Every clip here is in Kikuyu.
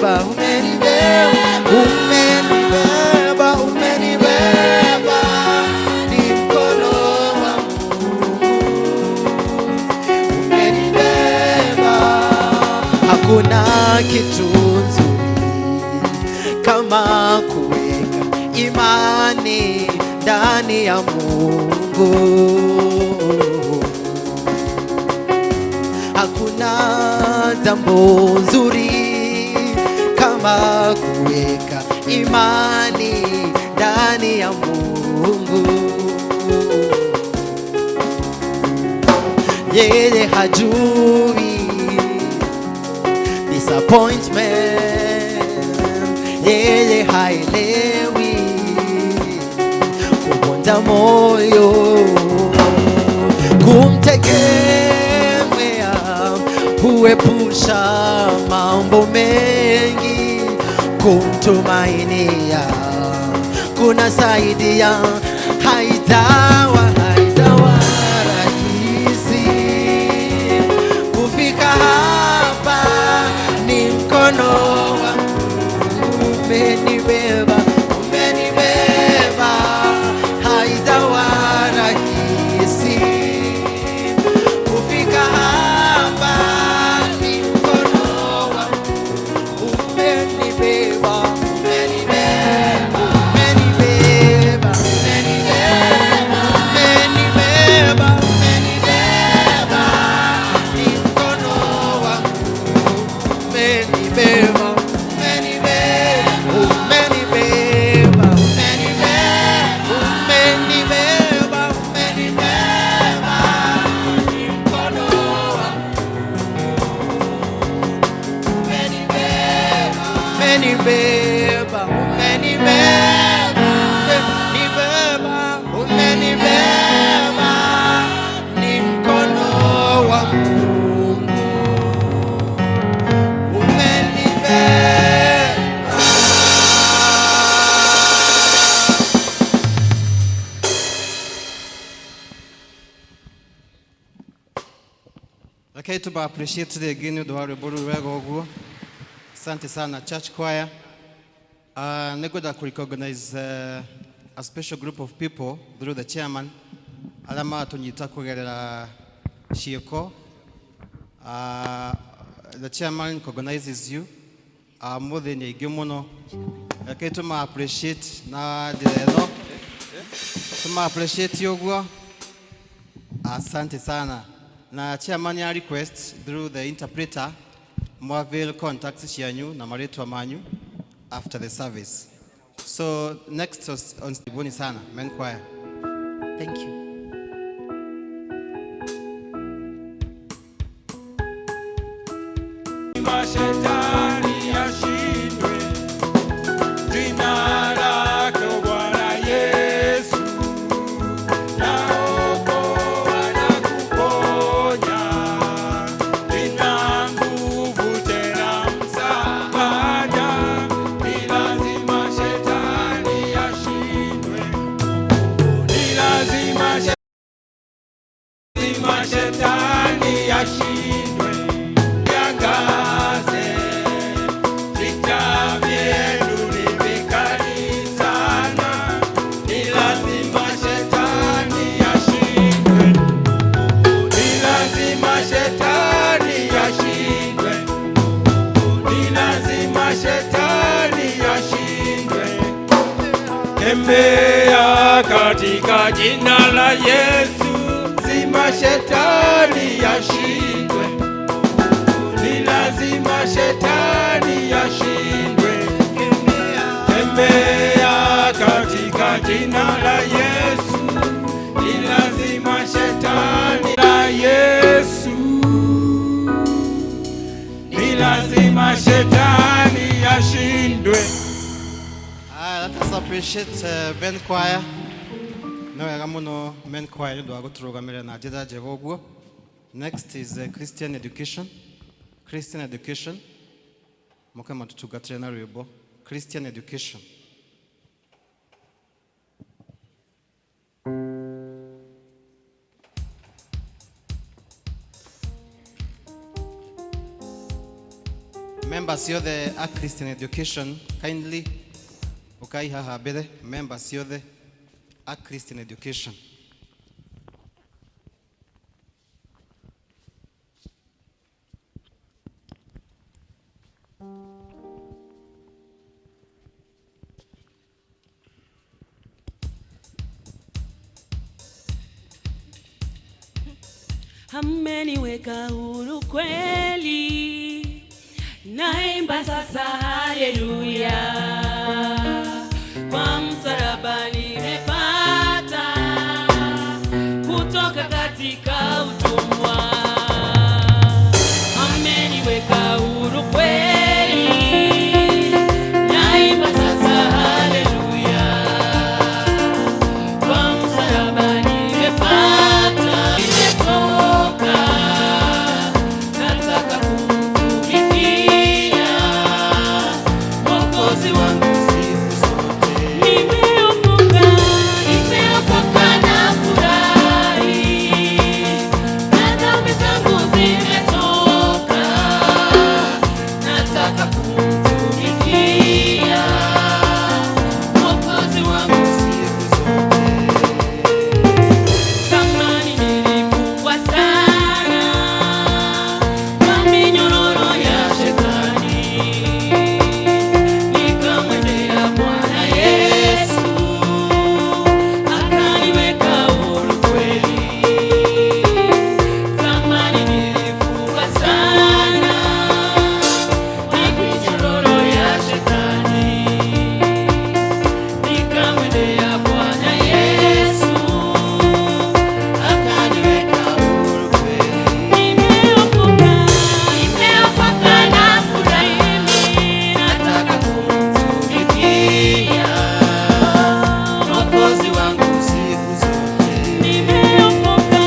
Umenibeba, umenibeba, umenibeba, umenibeba, ni mkono wa Mungu umenibeba. Hakuna kitu nzuri kama kuweka imani ndani ya Mungu. Hakuna jambo nzuri kama kuweka imani ndani ya Mungu. Yeye hajui disappointment, yeye haelewi kuvunja moyo, kumtegemea huepusha mambo mengi, kumtumainia kuna saidia. Haijawa rahisi kufika hapa, ni mkono wa Mungu umenibeba, umenibeba. Haijawa rahisi kufika hapa, ni mkono wa Mungu umenibeba, umenibeba, umenibeba, umenibeba, umenibeba, ni mkono wa Mungu umenibeba, umenibeba, umenibeba, umenibeba, umenibeba, ni mkono wa umenibeba, umenibeba, umenibeba, umenibeba, ni mkono wa Mungu umenibeba. Rekei tuba appreciate rĩngĩ nĩ ũndũ wa rwĩmbo rũu wega ũguo. Asante sana, church choir. Nĩngwenda kũ recognize a special group of people through the chairman arĩa maratũnyita kũgerera ciĩko. The chairman recognizes you. Mũthĩ nĩ aingĩ mũno. Rekei tũma appreciate na njĩra ĩno. Tũma appreciate ũguo. Asante sana. Na chairman ya request through the interpreter mwavail contacts cianyu na marĩtwa manyu after the service. So next on karibuni sana, men choir. Thank you. Mashetani yashindwe, jina lake Bwana Yesu, laokoa na kuponya, lina nguvu tena msaada. Ni lazima shetani ashindwe, ni lazima shetani ashindwe. Yangaze, vita vyenu ni vikali sana, ni lazima shetani ashindwe, ni lazima shetani ashindwe, ni lazima shetani ashindwe. Tembea katika jina la Yesu, lazima shetani ashindwe, ni lazima shetani ashindwe. Tembea katika jina la Yesu, ni lazima shetani la Yesu, ni lazima shetani ashindwe. Let us appreciate men choir. Nĩ wega mũno, men choir, nĩ ũndũ wa gũtũrũgamĩrĩra na njĩra njega ũguo. Next is Christian education. Christian education. Moke matũtungatĩre na rwĩmbo. Christian education. Members ciothe a Christian Education, kindly ukai haha mbere. Members ciothe a Christian Education. Ameniweka huru kweli, naimba sasa haleluya. Kwa msalaba nimepata kutoka katika utumwa. Ameniweka huru kweli, naimba sasa haleluya. Kwa msalaba nimepata, nimetoka, nataka kumtumikia Mwokozi wangu siku zote. Nimeokoka, nimeokoka na furahi, na dhambi zangu zimetoka, nataka kumtumikia Mwokozi wangu siku zote. Zamani nilifungwa sana kwa minyororo ya shetani, nikamwendea Bwana Yesu, akaniweka huru kweli. Zamani nilifungwa sana kwa minyororo ya shetani, nikamwendea Bwana Yesu, akaniweka huru kweli. Nimeokoka, nimeokoka na furahi, nataka kumtumikia Mwokozi wangu siku zote. Nimeokoka,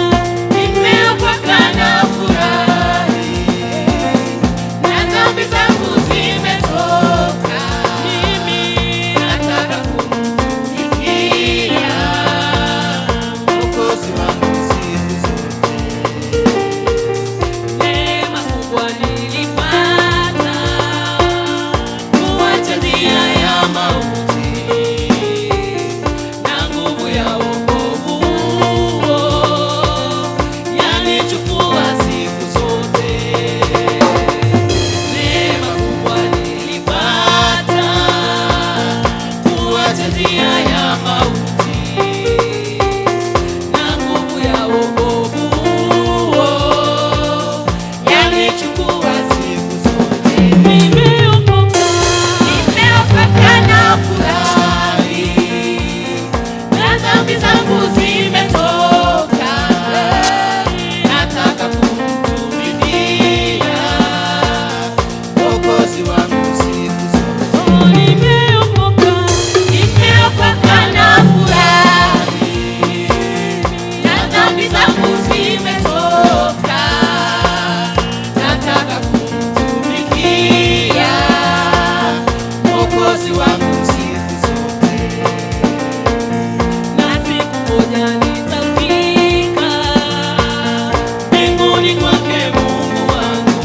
nimeokoka na furahi, na dhambi zangu zimetoka. Mimi nataka kumtumikia Mwokozi wangu siku zote. Neema kubwa nilipata kuacha njia ya mauti na nguvu ya wokovu huo yanichukua siku zote. Neema kubwa nilipata kuacha njia ya mauti na nguvu ya wokovu huo yanichukua siku zote. Nimeokoka, nimeokoka na furahi, na dhambi zangu zimetoka, nataka kumtumikia Mwokozi wangu siku zote. Nimeokoka, nimeokoka na furahi, na dhambi zangu zimetoka, nataka kumtumikia Mwokozi wangu siku zote. Na siku moja nitafika mbinguni kwake Mungu wangu,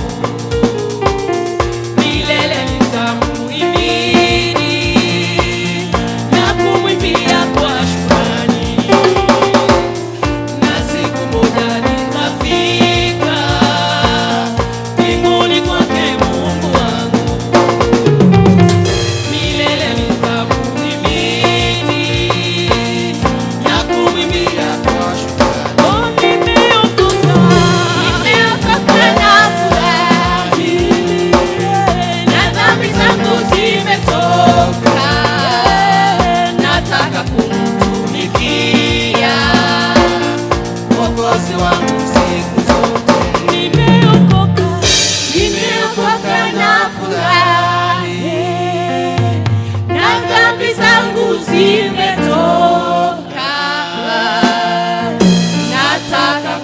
milele nitamuhimidi na kumwimbia kwa shukrani. Na siku moja nitafika mbinguni kwake Mungu wangu, milele nitamuhimidi na kumwimbia Kwa shukrani. Oh, nimeokoka, nimeokoka na furahi, na dhambi zangu zimetoka, nataka kumtumikia Mwokozi wangu siku zote. Nimeokoka, nimeokoka na furahi, na dhambi zangu zimetoka, nataka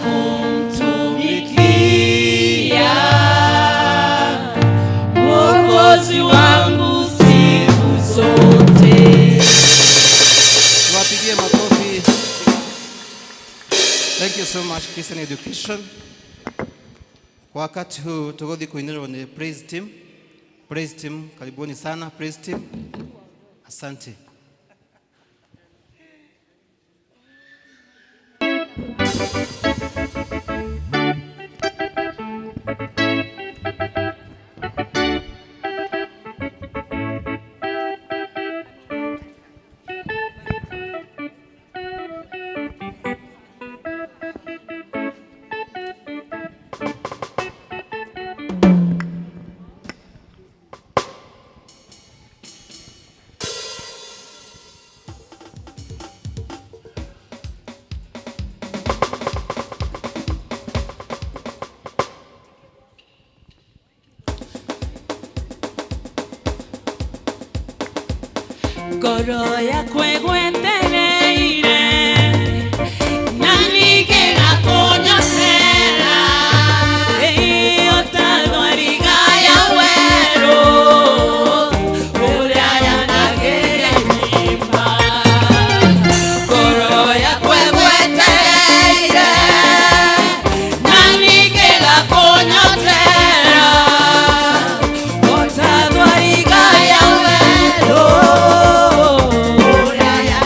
kumtumikia Mwokozi wangu siku zote. Tuwapigie makofi. Thank you so much, Christian Education. Kwa wakati huu tũgũthiĩ kũinĩrwo nĩ praise team. Praise team, karibuni sana praise team. Asante. Ngoro yakwa ĩgwetereire na ningĩ gakũnyotera ĩyo ta thwariga ya werũ ũrĩa yanagĩra irima. Ngoro yakwa ĩgwetereire na ningĩ gakũnyotera o ta thwariga ya werũ ũrĩa.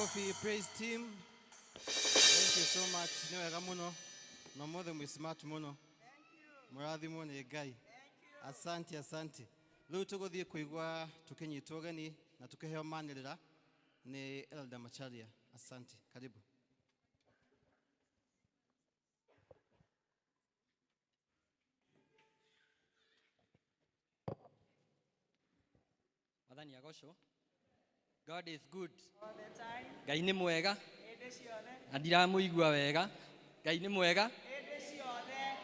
Makofi praise team. Thank you so much. Nĩ wega mũno. Na ũmũthĩ mwĩ smart mũno. Mũrathimwo nĩ Ngai. Asante, asante. Rĩu tũgũthiĩ kũigua tũkĩnyitwo ũgeni na tũkĩheo manĩrĩra nĩ Elder Macharia. Asante. Karibu. Mwathani agocwo. God is good. Ngai nĩ mwega na ndiramũigua wega. Ngai nĩ mwega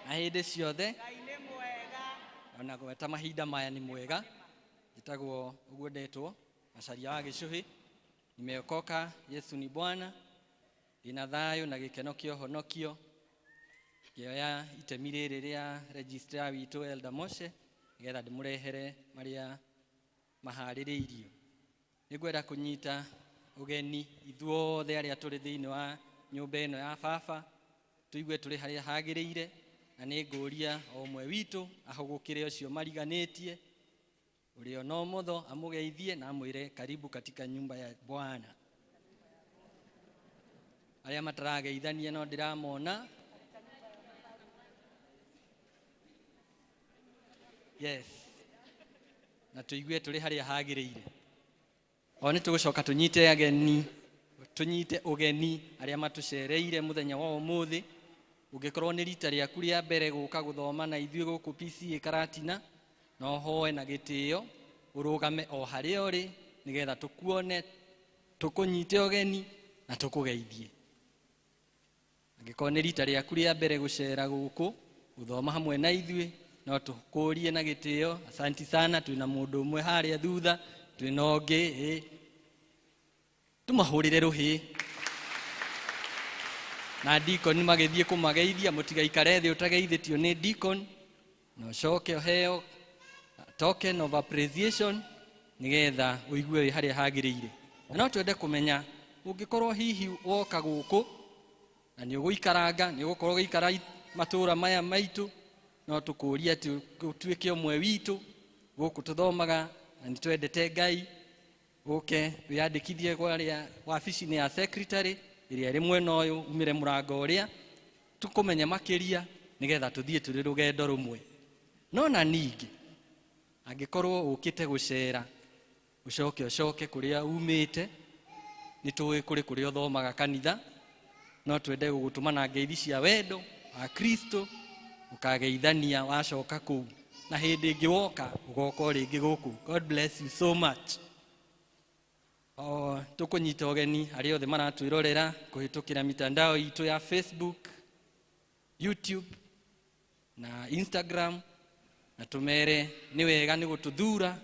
na hĩndĩ ciothe, ona gweta mahinda maya nĩ mwega. Njĩtagwo ũguo ndetwo Macharia wa Gĩcũhĩ. Nimeokoka, Yesu ni Bwana. Ndĩna thayũ na gĩkeno kĩa ũhonokio. Ngĩoya itemi rĩrĩ rĩa registrar witũ Elder Moshe nĩgetha ndĩmũrehere marĩa maharĩrĩirio. Nĩngwenda kũnyita ũgeni ithuothe arĩa tũrĩ thĩinĩ wa nyũmba ĩno ya baba, tũigue tũrĩ harĩa hagĩrĩire, na nĩ ngũria o ũmwe witũ ahũgũkĩre ũcio mariganĩtie, ũrĩa ona ũmotho amũgeithie na amwĩre karibu katika nyumba ya Bwana. Arĩa matarageithania no ndĩramona. Yes. Na tũigue tũrĩ harĩa hagĩrĩire. O nĩ tũgũcoka tũnyite ageni, tũnyite ũgeni arĩa matũcereire mũthenya wa ũmũthĩ. Ũngĩkorwo nĩ rita rĩaku rĩa mbere gũka gũthoma na ithuĩ gũkũ PCA Karatina, no hoe na gĩtĩo ũrũgame o harĩa ũrĩ nĩgetha tũkuone, tũkũnyite ũgeni na tũkũgeithie. Angĩkorwo nĩ rita rĩaku rĩa mbere gũcera gũkũ gũthoma hamwe na ithuĩ, no tũkũrie na gĩtĩo. Asanti sana, twĩna mũndũ ũmwe harĩa thutha, twĩna ũngĩ, ĩ. Tũmahũrĩre rũhĩ. Na deacon magĩthiĩ kũmageithia, mũtigaikare thĩ ũtageithĩtio nĩ deacon, na ũcoke ũheo token of appreciation nĩgetha ũigue wĩ harĩa hagĩrĩire. Na no twende kũmenya ũngĩkorwo hihi woka gũkũ na nĩ ũgũikaranga, nĩ ũgũkorwo ũgĩikara matũũra maya maitũ, no tũkũrie atĩ ũtuĩke ũmwe witũ. Gũkũ tũthomaga na nĩ twendete Ngai, ũke wĩyandĩkithie kwarĩa wabici-inĩ ya secretary ĩrĩa ĩrĩ mwena ũyũ, umĩre mũrango ũrĩa, tũkũmenye makĩria nĩgetha tũthiĩ tũrĩ rũgendo rũmwe. No na ningĩ angĩkorwo ũkĩte gũcera, ũcoke ũcoke kũrĩa umĩte, nĩ tũĩ kũrĩ kũrĩa ũthomaga kanitha, no twende gũgũtũma na ngeithi cia wendo wa Kristo, ũkageithania wacoka kũu, na hĩndĩ ĩngĩ woka ũgoka o rĩngĩ gũkũ. God bless you so much. O tũkũnyita ũgeni arĩa othe maratwĩrorera kũhĩtũkĩra mitandao itũ ya Facebook, YouTube na Instagram, na tũmere nĩ wega nĩ gũtũthura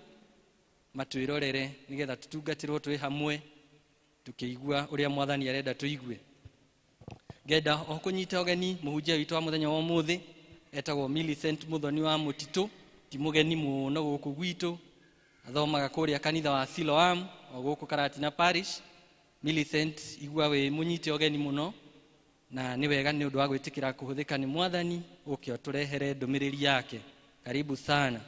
matwĩrorere nĩgetha tũtungatĩrwo twĩ hamwe tũkĩigua ũrĩa Mwathani arenda tũigue. Ngenda o kũnyita ũgeni mũhunjia witũ wa mũthenya wa ũmũthĩ, etagwo Millicent Muthoni wa Mũtitũ, ti mũgeni mũno gũkũ gwitũ, athomaga kũrĩa kanitha wa Siloam o gũkũ Karatina Parish. Millicent, igua wĩ mũnyite ũgeni mũno, na nĩ wega nĩ ũndũ wa gwĩtĩkĩra kũhũthĩka nĩ Mwathani ũke ũtũrehere ndũmĩrĩri yake. Karibu sana.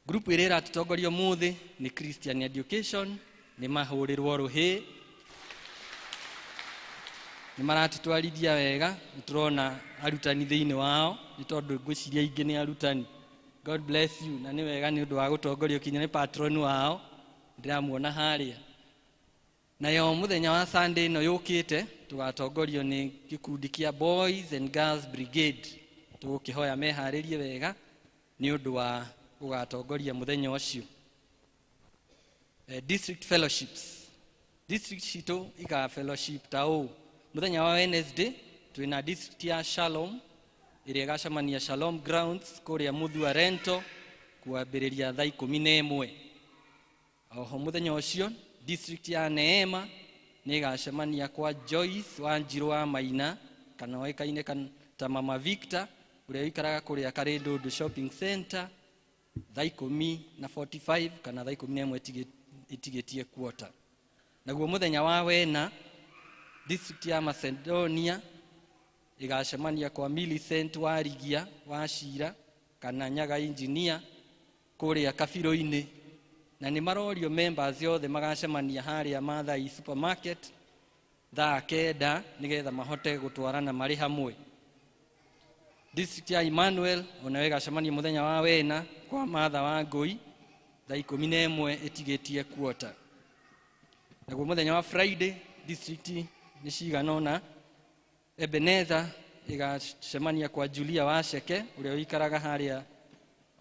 Group ĩrĩa ĩratũtongoria ũmũthĩ nĩ Christian Education, nĩ mahũrĩrwo rũhĩ, nĩ maratũtwarithia wega, nĩ tũrona arutani thĩinĩ wao, nĩ tondũ ngwĩciria aingĩ nĩ arutani. God bless you, na nĩ wega nĩ ũndũ wa gũtongorio kinya nĩ patron wao, ndĩramuona harĩa. Nayo mũthenya wa Sunday ĩno yũkĩte tũgatongorio nĩ gĩkundi kĩa Boys and Girls Brigade. Tũgũkĩhoya meharĩrie wega nĩ ũndũ wa gũgatongoria mũthenya ũcio. District fellowships. District citũ iga fellowship ta ũũ. Mũthenya wa Wednesday twĩna district ya Shalom ĩrĩa ĩgacemania Shalom Grounds kũrĩa Muthua Rento kwambĩrĩria thaa 11. Oho mũthenya ũcio district ya Neema nĩ ĩgacemania kwa Joyce Wanjiru wa Maina, kana oĩkaine ta Mama Victor, ũrĩa ũikaraga kũrĩa Karĩndũndũ Shopping Center thaa 10:45 kana thaa 11 ĩtigĩtie quarter. Naguo mũthenya wa wena district ya Macedonia ĩgacemania kwa Millicent Warigia wa Cira kana Nyaga Engineer kũrĩa Kabirũ-inĩ Na nĩ marorio members othe magacemania harĩa Mathai supermarket thaa 9 nĩgetha mahote gũtwarana marĩ hamwe. District ya Emmanuel onayo ĩgacemania mũthenya wa wena kwa Martha wa Ngũi thaa 11 ĩtigĩtie quarter. Naguo mũthenya wa Friday district nĩ cigana ũna. Ebenezer ĩgacemania kwa Julia Wacheke ũrĩa ũikaraga harĩa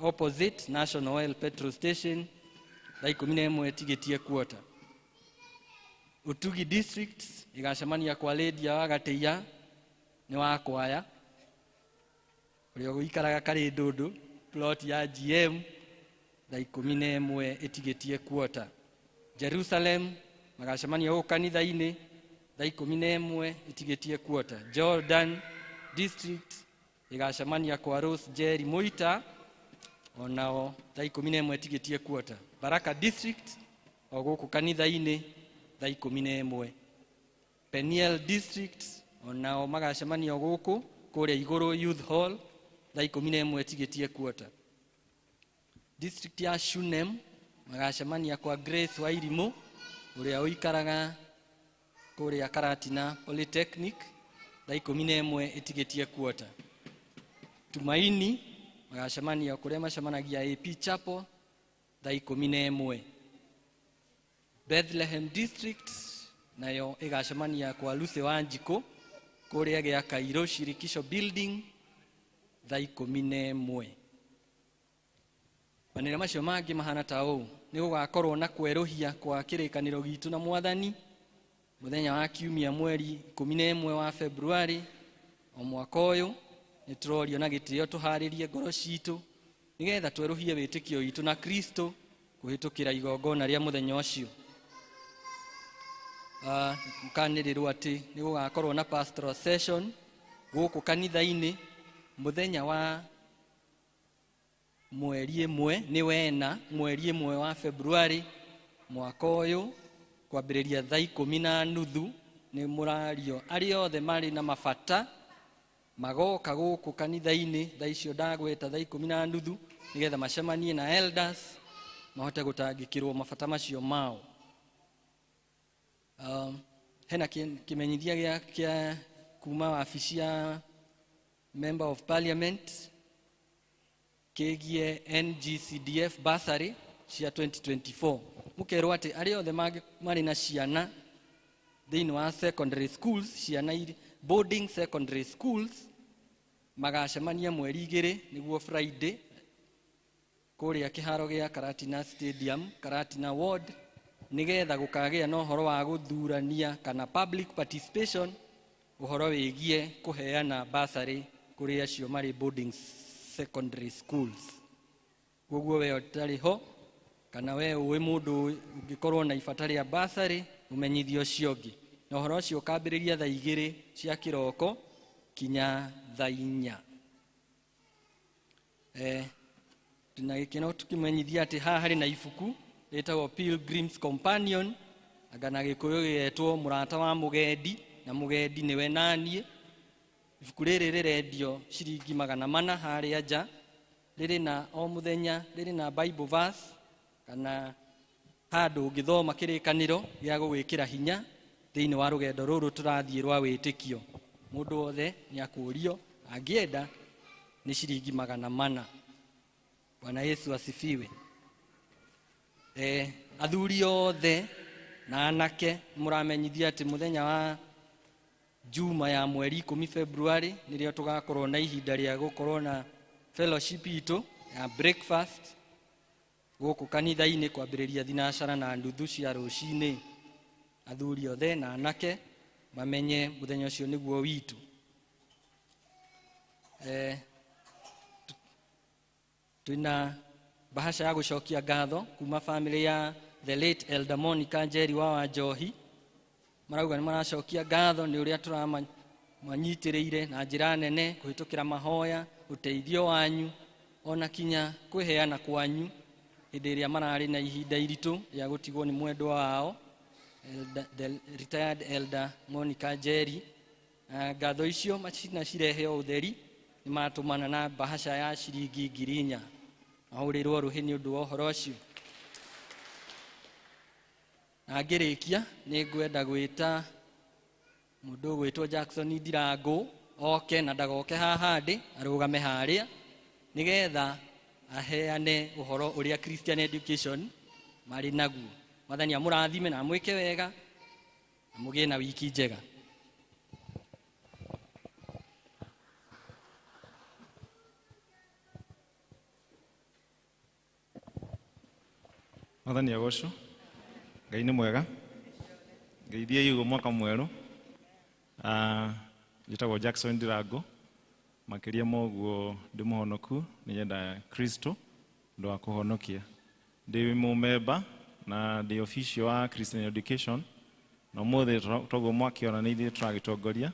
opposite National Oil Petrol Station thaa 11 ĩtigĩtie quarter. Utugi district ĩgacemania kwa Lydia wa Gatĩia nĩ wa kwaya ũrĩa ũikaraga Karĩndũndũ plot ya GM thaa 11 ĩtigĩtie quarter. Jerusalem magacemania gũkũ kanitha-inĩ thaa 11 ĩtigĩtie quarter. Jordan district ĩgacemania kwa Rose Jerry Muita onao thaa 11 ĩtigĩtie quarter. Baraka district o gũkũ kanitha-inĩ thaa 11. Peniel district onao magacemania gũkũ kũrĩa igũrũ Youth Hall thaa 11 ĩtigĩtie quarter. District ya Shunem magacemania kwa Grace Wairimu ũrĩa ũikaraga kũrĩa Karatina Polytechnic thaa 11 ĩtigĩtie quarter. Tumaini magacemania kũrĩa macemanagia AP Chapel thaa 11. Bethlehem district nayo ĩgacemania kwa Lucy Wanjikũ kũrĩa gĩa Kairũ Shirikisho building thaa 11. Manĩrĩa macio mangĩ mahana ta ũũ: nĩ gũgakorwo na kwerũhia kwa kĩrĩkanĩro gitũ na Mwathani mũthenya wa kiumia mweri 11 wa Februari o mwaka ũyũ. Nĩ tũrorio na gĩtĩo tũharĩrie ngoro citũ nĩgetha twerũhie wĩtĩkio witũ na Kristo kũhĩtũkĩra igongona rĩa mũthenya ũcio. Mũkanĩrĩrwo atĩ nĩ gũgakorwo na pastoral session gũkũ kanitha-inĩ mũthenya wa mweri 1 nĩ wena mweri 1 wa Februari mwaka ũyũ kwambĩrĩria thaa 10:30. Nĩ mũrario arĩa othe marĩ na mabata magoka gũkũ kanitha-inĩ thaa icio ndagweta thaa 10:30 nĩgetha macemanie na elders mahote gũtangĩkĩrwo mabata macio mao. Hena kĩmenyithia gĩa kuma wabici ya Member of Parliament kĩgiĩ NGCDF bursary cia 2024. Mũkerwo atĩ arĩa othe marĩ na ciana thĩinĩ wa secondary schools, ciana boarding secondary schools magacemania mweri 2 nĩguo Friday kũrĩa kĩharo gĩa Karatina Stadium, Karatina Ward, nĩgetha gũkagĩa na ũhoro wa gũthurania kana public participation ũhoro wĩgiĩ kũheana bursary kũrĩ acio marĩ boarding secondary schools. Koguo we ũtarĩ ho kana we ũĩ mũndũ ũngĩkorwo na ibata rĩa bursary ũmenyithie ũcio ũngĩ. Na ũhoro ũcio ũkambĩrĩria thaa 2 cia kĩroko kinya thaa 4. Tuna gĩkeno tũkĩmenyithia atĩ haha harĩ na ibuku rĩtagwo Pilgrim's Companion, anga na Gĩkũyũ gĩgetwo Mũrata wa Mũgendi, na mũgendi nĩwe naniĩ. Ibuku rĩrĩ rĩrendio ciringi 400 harĩa nja, rĩrĩ na o mũthenya, rĩrĩ na Bible verse kana handũ ũngĩthoma kĩrĩkanĩro gĩa gũgwĩkĩra hinya thĩinĩ wa rũgendo rũrũ tũrathiĩ rwa wĩtĩkio. Mũndũ wothe nĩ akũrio angĩenda nĩ ciringi 400. Bwana Yesu asifiwe. Athuri othe na anake mũramenyithia atĩ mũthenya wa Juma ya mweri 10 Februari nĩrĩo tũgakorwo na ihinda rĩa gũkorwo na fellowship itũ ya breakfast gũkũ kanitha-inĩ kwambĩrĩria 9:30 cia rũcinĩ. Athuri othe na anake mamenye mũthenya ũcio nĩguo witũ. Twĩna bahasha ya gũcokia ngatho kuma family ya the late Elder Monica Njeri wa Wanjohi. Marauga nĩ maracokia ngatho nĩ ũrĩa tũramanyitĩrĩire na njĩra nene kũhĩtũkĩra mahoya, ũteithio wanyu ona kinya kwĩheana kwanyu hĩndĩ ĩrĩa mararĩ na ihinda iritũ rĩa gũtigwo nĩ mwendwa wao the retired Elder Monica Njeri. Ngatho icio macina cirehe ũtheri nĩ matũmana na bahasha ya ciringi 4,000. Mahũrĩrwo rũhĩ nĩ ũndũ wa ũhoro ũcio. Na ngĩrĩkia nĩ ngwenda gwĩta mũndũ ũgwĩtwo Jackson Ndirango oke na ndagoke haha ndĩ arũgame harĩa nĩgetha aheane ũhoro ũrĩa Christian Education marĩ naguo. Mwathani amũrathime na amwĩke wega na mũgĩe na wiki njega. Mwathani agocwo. Ngai nĩ mwega. Ngeithie ũguo mwaka mwerũ. Njĩtagwo Jackson Ndirango. Makĩria ma ũguo ndĩ mũhonoku, nĩ nyenda Kristo ũndũ wa kũhonokia. Ndĩ mũmemba na ndĩ official wa Christian Education na ũmũthĩ toguo mwakĩona nĩ ithuĩ tũragĩtongoria.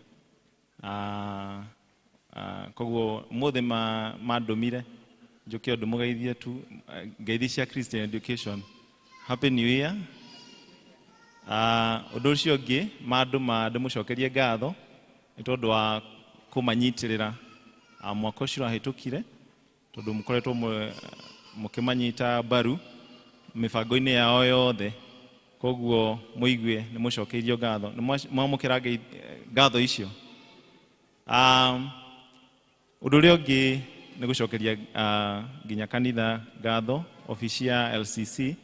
Koguo ũmũthĩ mandũmire njũke ũndũ mũgeithie tu ngeithi cia Christian Education. Happy New Year. Ũndũ ũcio ũngĩ mandũma ndĩmũcokerie ngatho nĩ tondũ wa kũmanyitĩrĩra mwaka ũcio ũrahĩtũkire, tondũ mũkoretwo mũkĩmanyita mbaru mĩbango-inĩ yao yothe. Koguo mũigue nĩ mũcokeirio ngatho, nĩ mwamũkĩra ngatho icio. Ũndũ ũrĩa ũngĩ nĩ gũcokeria nginya kanitha ngatho, obici ya LCC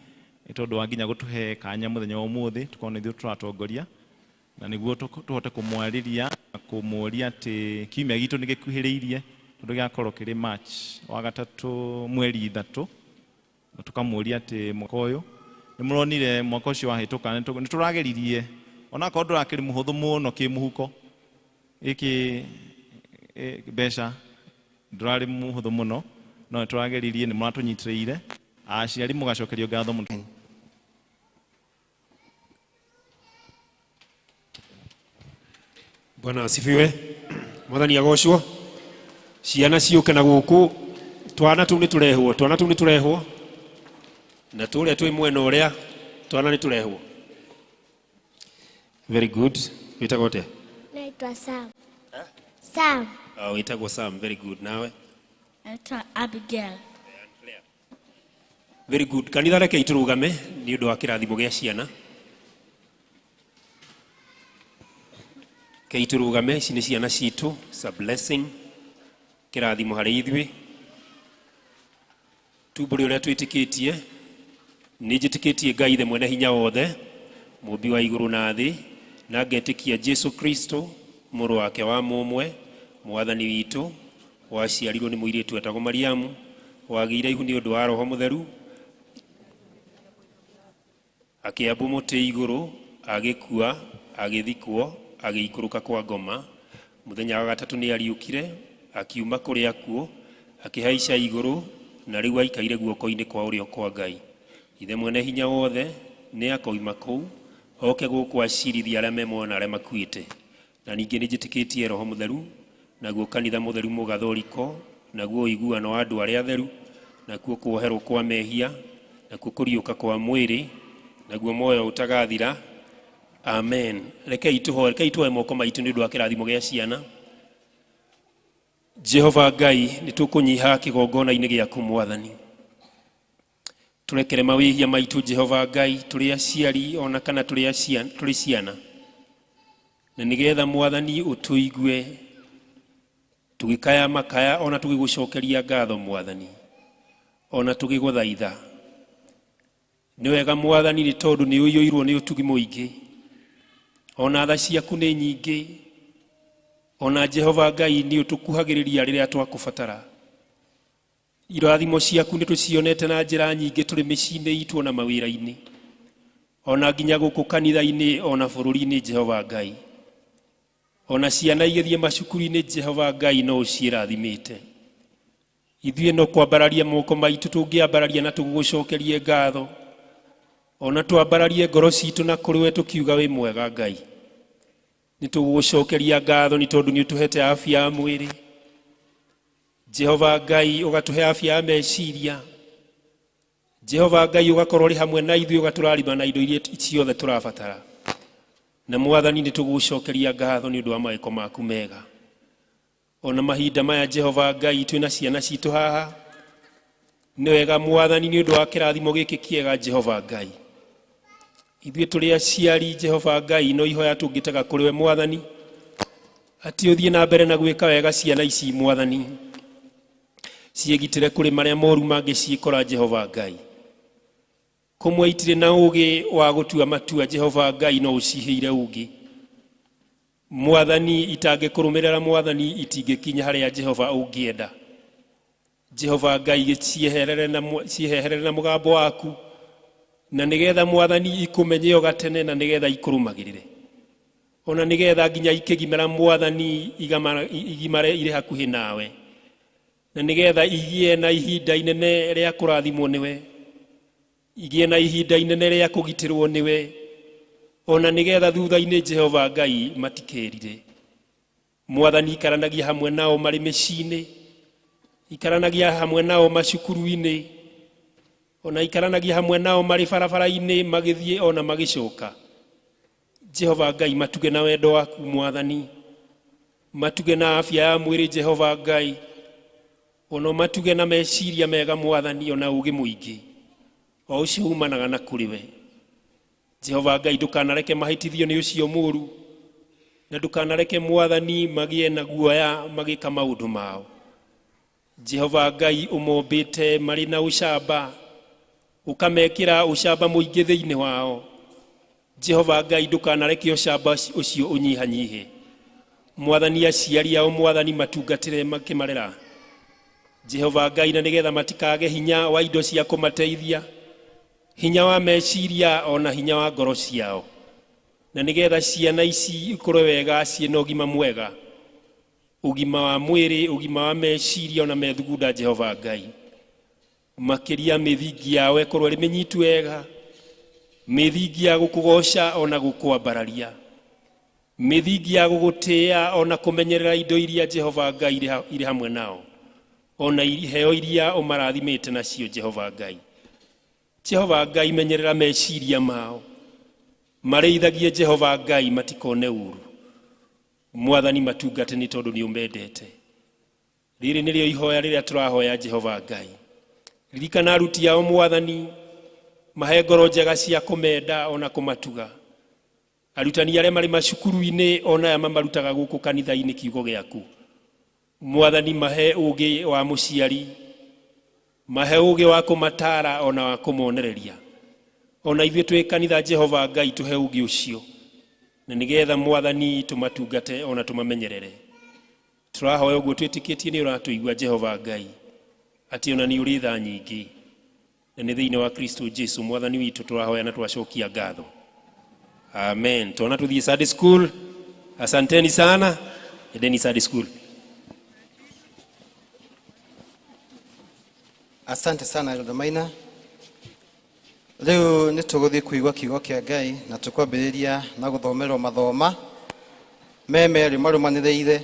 nĩ tondũ wa nginya gũtũhe kanya mũthenya wa ũmũthĩ tũkorwo nĩ ithuĩ tũratongoria, na nĩguo tũhote kũmwarĩria na kũmũria atĩ kiumia gitũ nĩ gĩkuhĩrĩirie, tondũ gĩgakorwo kĩrĩ March wa gatatũ mweri 3, na tũkamũria atĩ mwaka ũyũ nĩ mũronire mwaka ũcio wahĩtũka nĩ tũrageririe onakorwo ndũrakĩrĩ mũhũthũ mũno kĩmũhuko gĩkĩ mbeca ndũrarĩ mũhũthũ mũno, no nĩ tũrageririe, nĩ mũratũnyitĩrĩire aciari mũgacokerio ngatho mũno. Bwana asifiwe. Mwathani agocwo. Ciana ciũke na gũkũ, twana tũu nĩ tũrehwo, twana tũu nĩ tũrehwo, na tũrĩa twĩ mwena ũrĩa twana nĩ tũrehwo. Very good. Wĩtagwo atĩa? Naitwa Sam. Sam. Wĩtagwo Sam. Very good. Nawe? Naitwa Abigail. Very good. Kanitha reke itũrũgame nĩ ũndũ wa kĩrathimo gĩa ciana. Reke itũrũgame, ici nĩ ciana citũ. It's a blessing. Kĩrathimo harĩ ithuĩ. Tumbũre ũrĩa twĩtĩkĩtie. Nĩ njĩtĩkĩtie Ngai Ithe mwene hinya wothe, mũmbi wa igũrũ na thĩ, na ngetĩkia Jesu Kristo mũrũ wake wa mũmwe, mwathani witũ, waciarirwo nĩ mũirĩtu wetagwo Mariamu, wagĩire ihu nĩ ũndũ wa Roho Mũtheru, akĩambwo mũtĩ igũrũ, agĩkua, agĩthikwo, agĩikũrũka kwa ngoma. Mũthenya wa gatatũ nĩ ariũkire, akiuma kũrĩa akuũ, akĩhaica igũrũ, na rĩu aikaire guoko-inĩ kwa ũrĩo kwa Ngai. Ithe mwene hinya wothe nĩ akoima kũu, oke gũkũ acirithie arĩa me muoyo na arĩa makuĩte. Na ningĩ nĩ njĩtĩkĩtie Roho Mũtheru, naguo kanitha mũtheru mũgathoriko, naguo ũiguano wa andũ arĩa atheru, nakuo kuoherwo kwa mehia, nakuo kũriũka kwa mwĩrĩ, naguo muoyo ũtagathira. Amen. Rekei tũhoe, rekei tũhoe moko maitũ nĩ ũndũ wa kĩrathimo gĩa ciana. Jehova Ngai, nĩ tũkũnyiha kĩgongona-inĩ gĩaku Mwathani. Tũrekere mawĩhia maitũ Jehova Ngai, tũrĩ aciari ona kana tũrĩ ciana. Na nĩgetha Mwathani ũtũigue tũgĩkaya makaya ona tũgĩgũcokeria ngatho Mwathani, ona tũgĩgũthaitha. Nĩ wega Mwathani nĩ tondũ nĩ ũiyũirwo nĩ ũtugi mũingĩ, ona tha ciaku nĩ nyingĩ, ona Jehova Ngai nĩ ũtũkuhagĩrĩria rĩrĩa twakũbatara. Irathimo ciaku nĩ tũcionete na njĩra nyingĩ tũrĩ mĩciĩ-inĩ itũ ona mawĩra-inĩ, ona nginya gũkũ kanitha-inĩ ona bũrũri-inĩ Jehova Ngai. Ona ciana igĩthiĩ macukuru-inĩ Jehova Ngai no ũciĩrathimĩte. Ithuĩ no kwambararia moko maitũ tũngĩambararia na tũgũcokerie ngatho, ona twambararie ngoro citũ na kũrĩ we tũkiuga wĩ mwega Ngai. Nĩ tũgũgũcokeria ngatho nĩ tondũ nĩ ũtũhete afya ya mwĩrĩ Jehova Ngai, ũgatũhe afya ya meciria Jehova Ngai, ũgakorwo ũrĩ hamwe na ithuĩ, ũgatũrarima na indo iria ciothe tũrabatara. Na Mwathani nĩ tũgũcokeria ngatho nĩ ũndũ wa mawĩko maku mega. Ona mahinda maya Jehova Ngai twĩna ciana citũ haha, nĩ wega Mwathani nĩ ũndũ wa kĩrathimo gĩkĩ kĩega Jehova Ngai. Ithuĩ tũrĩ aciari Jehova Ngai no ihoya tũngĩtega kũrĩ we Mwathani, atĩ ũthiĩ na mbere na gwĩka wega ciana ici Mwathani, ciĩgitĩre kũrĩ marĩa moru mangĩciĩkora Jehova Ngai. Kũmwe itirĩ na ũũgĩ wa gũtua matua Jehova Ngai no ũciheire ũũgĩ. Mwathani itangĩkũrũmĩrĩra Mwathani itingĩkinya harĩa Jehova ũngĩenda. Jehova Ngai cieherere na mũgambo waku, na nĩgetha Mwathani ikũmenye o gatene, na nĩgetha ikũrũmagĩrĩre, ona nĩgetha nginya ikĩgimara Mwathani igimare irĩ hakuhĩ nawe, na nĩgetha igĩe na ihinda inene rĩa kũrathimwo nĩwe, igĩe na ihinda inene rĩa kũgitĩrwo nĩwe, ona nĩgetha thutha-inĩ Jehova Ngai matikĩrire. Mwathani ikaranagia hamwe nao marĩ mĩciĩ-inĩ, ikaranagia hamwe nao macukuru-inĩ, ona ikaranagia hamwe nao marĩ barabara-inĩ magĩthiĩ ona magĩcoka. Jehova Ngai matuge na wendo waku Mwathani, matuge na afya ya mwĩrĩ Jehova Ngai, ona matuge na meciria mega Mwathani, ona ũũgĩ mũingĩ o ũcio umanaga na kũrĩ we. Jehova Ngai ndũkanareke mahĩtithio nĩ ũcio mũũru, na ndũkanareke Mwathani magĩe na guoya magĩka maũndũ mao. Jehova Ngai ũmombĩte marĩ na ũcamba, ũkamekĩra ũcamba mũingĩ thĩinĩ wao. Jehova Ngai ndũkanareke ũcamba ũcio ũnyihanyihe. Mwathani aciari ao Mwathani matungatĩre makĩmarera Jehova Ngai, na nĩgetha matikage hinya wa indo cia kũmateithia, hinya wa meciria ona hinya wa ngoro ciao, na nĩgetha ciana ici ikũre wega ciĩna ũgima mwega, ũgima wa mwĩrĩ, ũgima wa meciria ona methugunda Jehova Ngai. Makĩria mĩthingi yao ĩkorwo ĩrĩ mĩnyitu wega, mĩthingi ya gũkũgoca ona gũkwambararia, mĩthingi ya gũgũtĩĩa ona kũmenyerera indo iria Jehova Ngai irĩ hamwe nao, ona iheo iria ũmarathimĩte nacio Jehova Ngai. Jehova Ngai menyerera meciria mao, marĩithagie Jehova Ngai matikone ũru. Mwathani matungate nĩ tondũ nĩ ũmendete. Rĩrĩ nĩrĩo ihoya rĩrĩa tũrahoya Jehova Ngai. Ririkana aruti ao Mwathani, mahe ngoro njega cia kũmenda ona kũmatuga. Arutani arĩa marĩ macukuru-inĩ ona aya mamarutaga gũkũ kanitha-inĩ kiugo gĩaku Mwathani, mahe ũũgĩ wa mũciari, mahe ũũgĩ wa kũmatara ona wa kũmonereria. Ona ithuĩ twĩ kanitha Jehova Ngai tũhe ũũgĩ ũcio, na nĩgetha Mwathani tũmatungate ona tũmamenyerere. Tũrahoya ũguo twĩtĩkĩtie nĩ ũratũigua Jehova Ngai, atĩ ona nĩ ũrĩ tha nyingĩ, na nĩ thĩinĩ wa Kristo Jesu Mwathani witũ tũrahoya na twacokia ngatho. Amen. Tuona tuthiĩ Sunday school. Asanteni sana. Endeni Sunday school. Asante sana Elder Maina. Rĩu nĩ tũgũthiĩ kũigua kiugo kĩa Ngai na tũkwambĩrĩria na gũthomerwo mathoma me merĩ marũmanĩrĩire.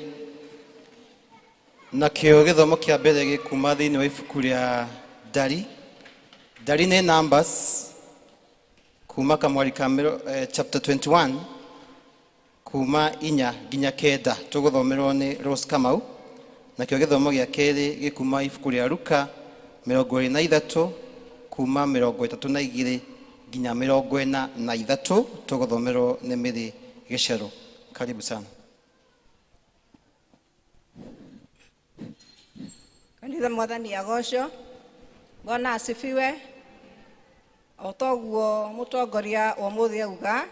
Nakĩo gĩthomo kĩa mbere gĩkuma thĩinĩ wa ibuku rĩa Ndari. Ndari nĩ Numbers kuma kamwari ka chapter 21 kuma 4 nginya 9 tũgũthomerwo nĩ Rose Kamau. Nakĩo gĩthomo gĩa kerĩ gĩkuma ibuku rĩa Luka 23 kuma 32 nginya 43 tũgũthomerwo nĩ Mary Gĩcerũ. Karibu sana. Kanitha Mwathani agocwo. Bwana asifiwe. O toguo mũtongoria wa ũmũthĩ auga,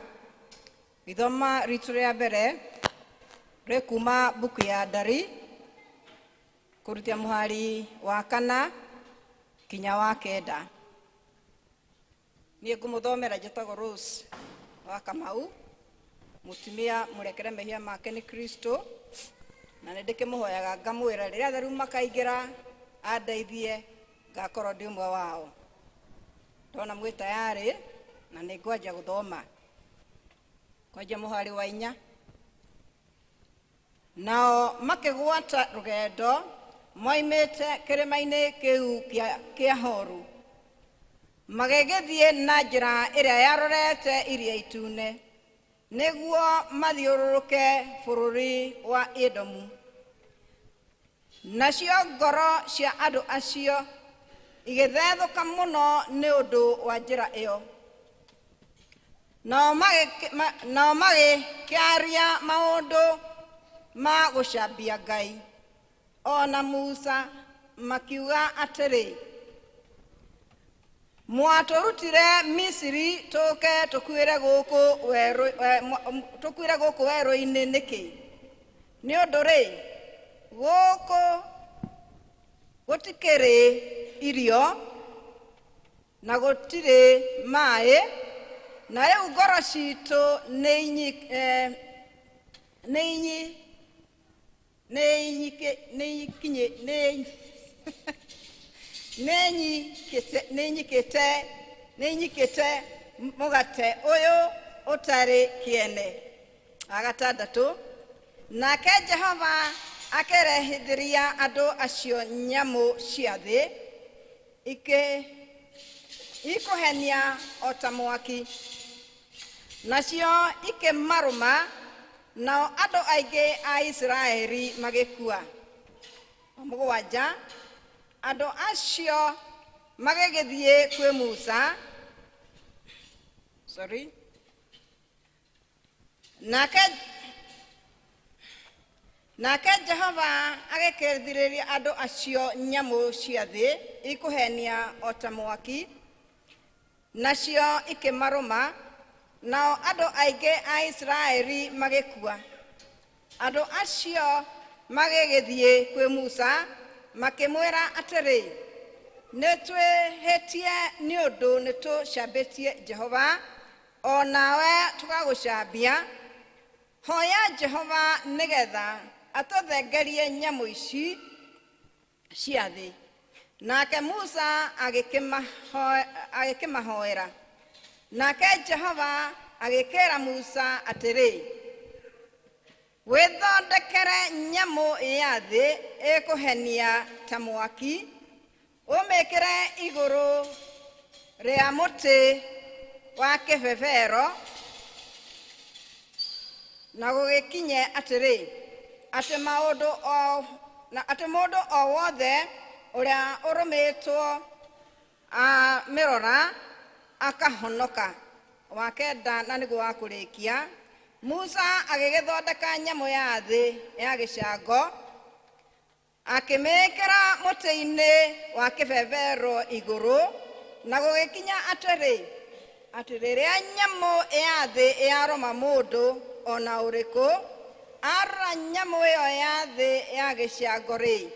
ithoma ritũ rĩa mbere rĩ kuma mbuku ya Ndari kũrutia mũhari wa 4 kinya wa 9. Niĩ ngũmũthomera njĩtagwo Rose wa Kamau, mũtumia mũrekere mehia make nĩ Kristo, na nĩ ndĩkĩmũhoyaga ngamwĩra rĩrĩa atheru makaingĩra andeithie ngakorwo ndĩ ũmwe wao. Ndona mwĩ tayarĩ na nĩ ngwanja gũthoma. Kwanja mũhari wa 4. Nao makĩgwata rũgendo moimĩte kĩrĩma-inĩ kĩu kĩa Horu, magĩgĩthiĩ na njĩra ĩrĩa yarorete Iria Itune, nĩguo mathiũrũrũke bũrũri wa Edomu. Nacio ngoro cia andũ acio igĩthethũka mũno nĩ ũndũ wa njĩra ĩyo. Nao magĩkĩaria maũndũ ma gũcambia Ngai o na Musa, makiuga atĩrĩ, mwatũrutire Misiri tũke tũkuĩre gũkũ werũ-inĩ nĩkĩ? Nĩ ũndũ rĩ, gũkũ gũtikĩrĩ irio na gũtirĩ maĩ, na rĩu ngoro citũ nĩ inyikĩte mũgate ũyũ ũtarĩ kĩene. Wa gatandatũ, nake Jehova akĩrehithĩria andũ acio nyamũ cia thĩ ikũhenia o ta mwaki, nacio ikĩmarũma, nao andũ aingĩ a Isiraeli magĩkua. Mũgwanja, andũ acio magĩgĩthiĩ kwĩ Musa. Sorry. Nake Jehova agĩkĩrithĩria andũ acio nyamũ cia thĩ ikũhenia o ta mwaki, nacio ikĩmarũma, nao andũ aingĩ a Isiraeli magĩkua. Andũ acio magĩgĩthiĩ kwĩ Musa makĩmwĩra atĩrĩ, nĩtwĩhĩtie nĩ ũndũ nĩtũcambĩtie Jehova, o nawe tũgagũcambia. Hoya Jehova nĩgetha atũthengerie nyamũ ici cia thĩ. Nake Musa agĩkĩmahoera. Nake Jehova agĩkĩra Musa atĩrĩ, wĩthondekere nyamũ ya thĩ ĩkũhenia ta mwaki, ũmĩkĩre igũrũ rĩa mũtĩ wa kĩbebero, na gũgĩkinye atĩrĩ, atĩ mũndũ o wothe ũrĩa ũrũmĩtwo amĩrora akahonoka. Wa kenda, na nĩguo wa kũrĩkia, Musa agĩgĩthondeka nyamũ ya thĩ ya gĩcango, akĩmĩĩkĩra mũtĩ-inĩ wa kĩbebero igũrũ, na gũgĩkinya atĩrĩ, atĩ rĩrĩa nyamũ ya thĩ yarũma mũndũ o na ũrĩkũ, arora nyamũ ĩyo ya thĩ ya gĩcango rĩ,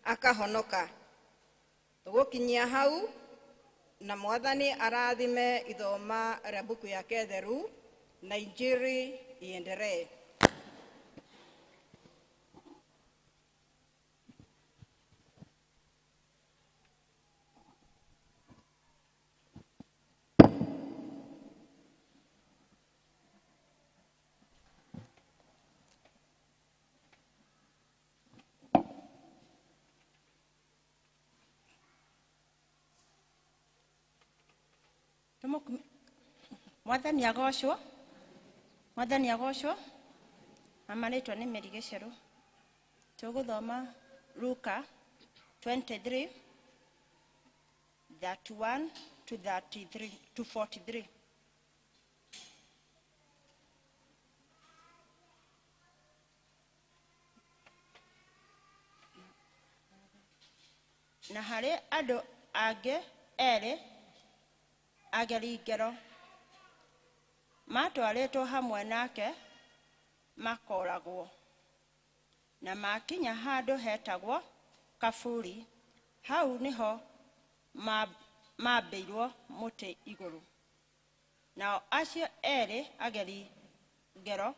akahonoka. Tũgũkinyia hau, na Mwathani arathime ithoma rĩa mbuku yake theru, na injiri iendelee. Mwathani agocwo, Mwathani agocwo. Mama rĩtwa nĩ Mary Gĩcerũ. Tũgũthoma Luka 23 31 to 33 to 43. Na harĩ andũ angĩ erĩ ageri ngero matwarĩtwo hamwe nake makoragwo, na makinya handũ hetagwo Kaburi, hau nĩho mambĩirwo mũtĩ igũrũ. Nao acio erĩ ageri ngero,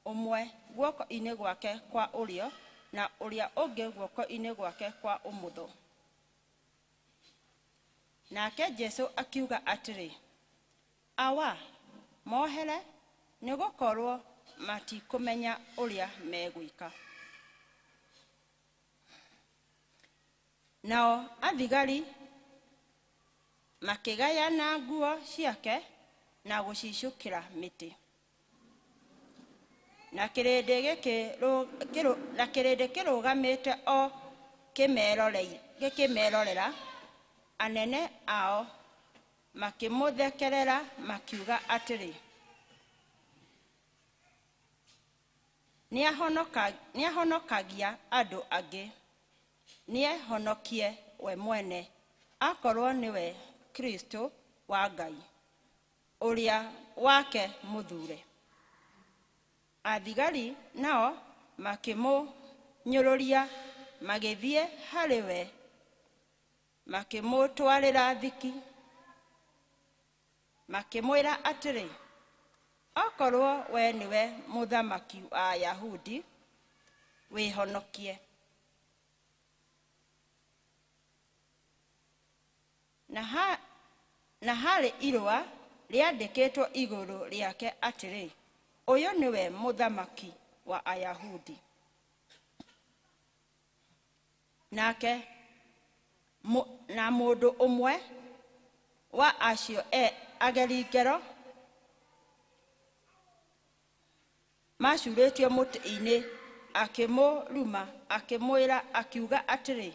ũmwe guoko-inĩ gwake kwa ũrĩo na ũrĩa ũngĩ guoko-inĩ gwake kwa ũmotho. Nake Jesũ akiuga atĩrĩ, Awa, mohere, nĩgũkorwo matikũmenya ũrĩa megwĩka. Nao athigari makĩgayana nguo ciake na gũcicũkĩra mĩtĩ. Na kĩrĩndĩ kĩrũgamĩte o gĩkĩmerorera, anene ao Makĩmũthekerera makiuga atĩrĩ, nĩahonokagia andũ angĩ, nĩehonokie we mwene, akorwo nĩwe Kristo wa Ngai, ũrĩa wake mũthure. Athigari nao makĩmũnyũrũria, magĩthiĩ harĩ we, makĩmũtwarĩra thiki, makĩmwĩra atĩrĩ, okorwo we nĩwe mũthamaki wa Ayahudi, wĩhonokie. Na harĩ irũa rĩandĩkĩtwo igũrũ rĩake atĩrĩ, ũyũ nĩwe mũthamaki wa Ayahudi. Nake na mũndũ ũmwe wa acio ageri ngero macurĩtio mũtĩ-inĩ akĩmũruma, akĩmwĩra akiuga atĩrĩ,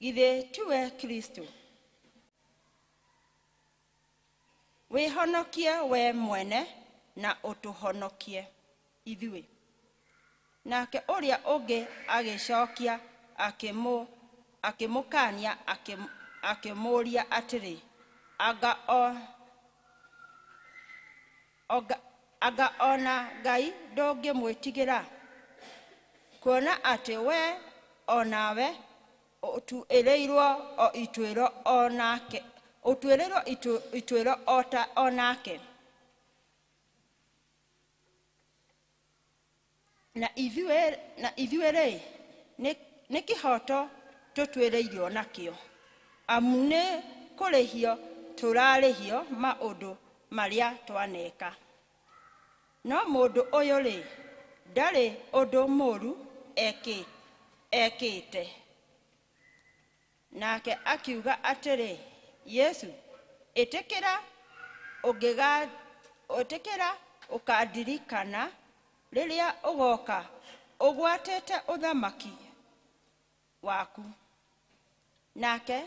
githĩ tiwe Kristo? Wĩhonokie we mwene na ũtũhonokie ithuĩ. Nake ũrĩa ũngĩ agĩcokia akĩmũkania akĩmũũria atĩrĩ, anga ona Ngai ndũngĩmwĩtigĩra, kuona atĩ we o nawe ũtuĩrĩirwo o ituĩro o nake, ũtuĩrĩirwo ituĩro o ta o nake. Na ithuĩ-rĩ, nĩ kĩhooto tũtuĩrĩirwo nakĩo, amu nĩ kũrĩhio tũrarĩhio maũndũ marĩa twaneka. No mũndũ ũyũ-rĩ, ndarĩ ũndũ mũũru ekĩte. Nake akiuga atĩrĩ, Yesu, ĩtĩkĩra ũkandirikana rĩrĩa ũgoka ũgwatĩte ũthamaki waku. Nake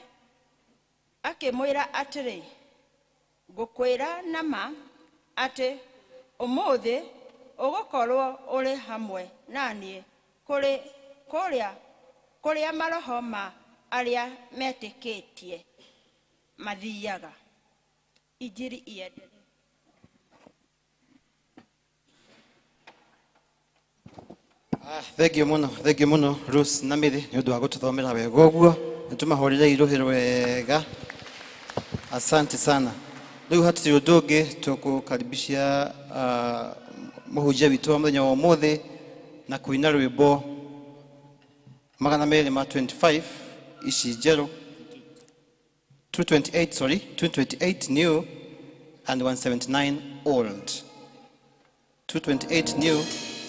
akĩmwĩra atĩrĩ, ngũkwĩra na ma atĩ ũmũthĩ ũgũkorwo ũrĩ hamwe na niĩ kũrĩa maroho ma arĩa metĩkĩtie mathiaga. Injiri iendelee. Thank you muno, thank you muno Ruth na Mary nĩ ũndũ wa gũtũthomera wega ũguo, nĩtũmahũrĩre irũhĩ wega. Asante sana. Rĩu hatirĩ ũndũ ũngĩ, tũkũkaribisha mũhunjia witũ wa mũthenya wa ũmũthĩ na kũina rwĩmbo 225 ici njerũ, 228, sorry, 228 new and 179 old. 228 new,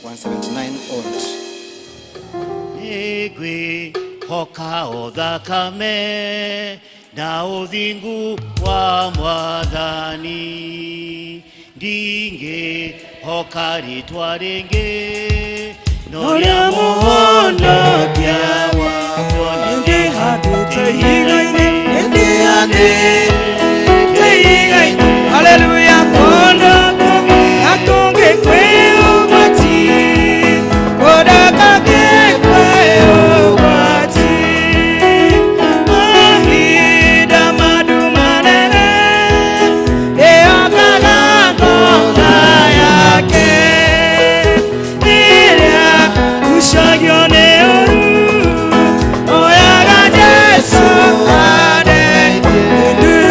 179 old. Nĩngwĩhoka o thakame na ũthingu wa Mwathani, ndingĩhoka rĩtwa rĩngĩ no rĩa Mũhonokia wakwa. Nĩndĩhandĩte ihiga-inĩ, nĩndĩhandĩte ihiga-inĩ, haleluya, kũndũ na kũngĩ kwĩ ũgwati, kũndũ kũngĩ kwĩ ũgwati. Mahinda mandu manene ĩyokaga ngoma yake, ĩrĩa gucagio nĩ ũru, oyaga Jesu andeithie.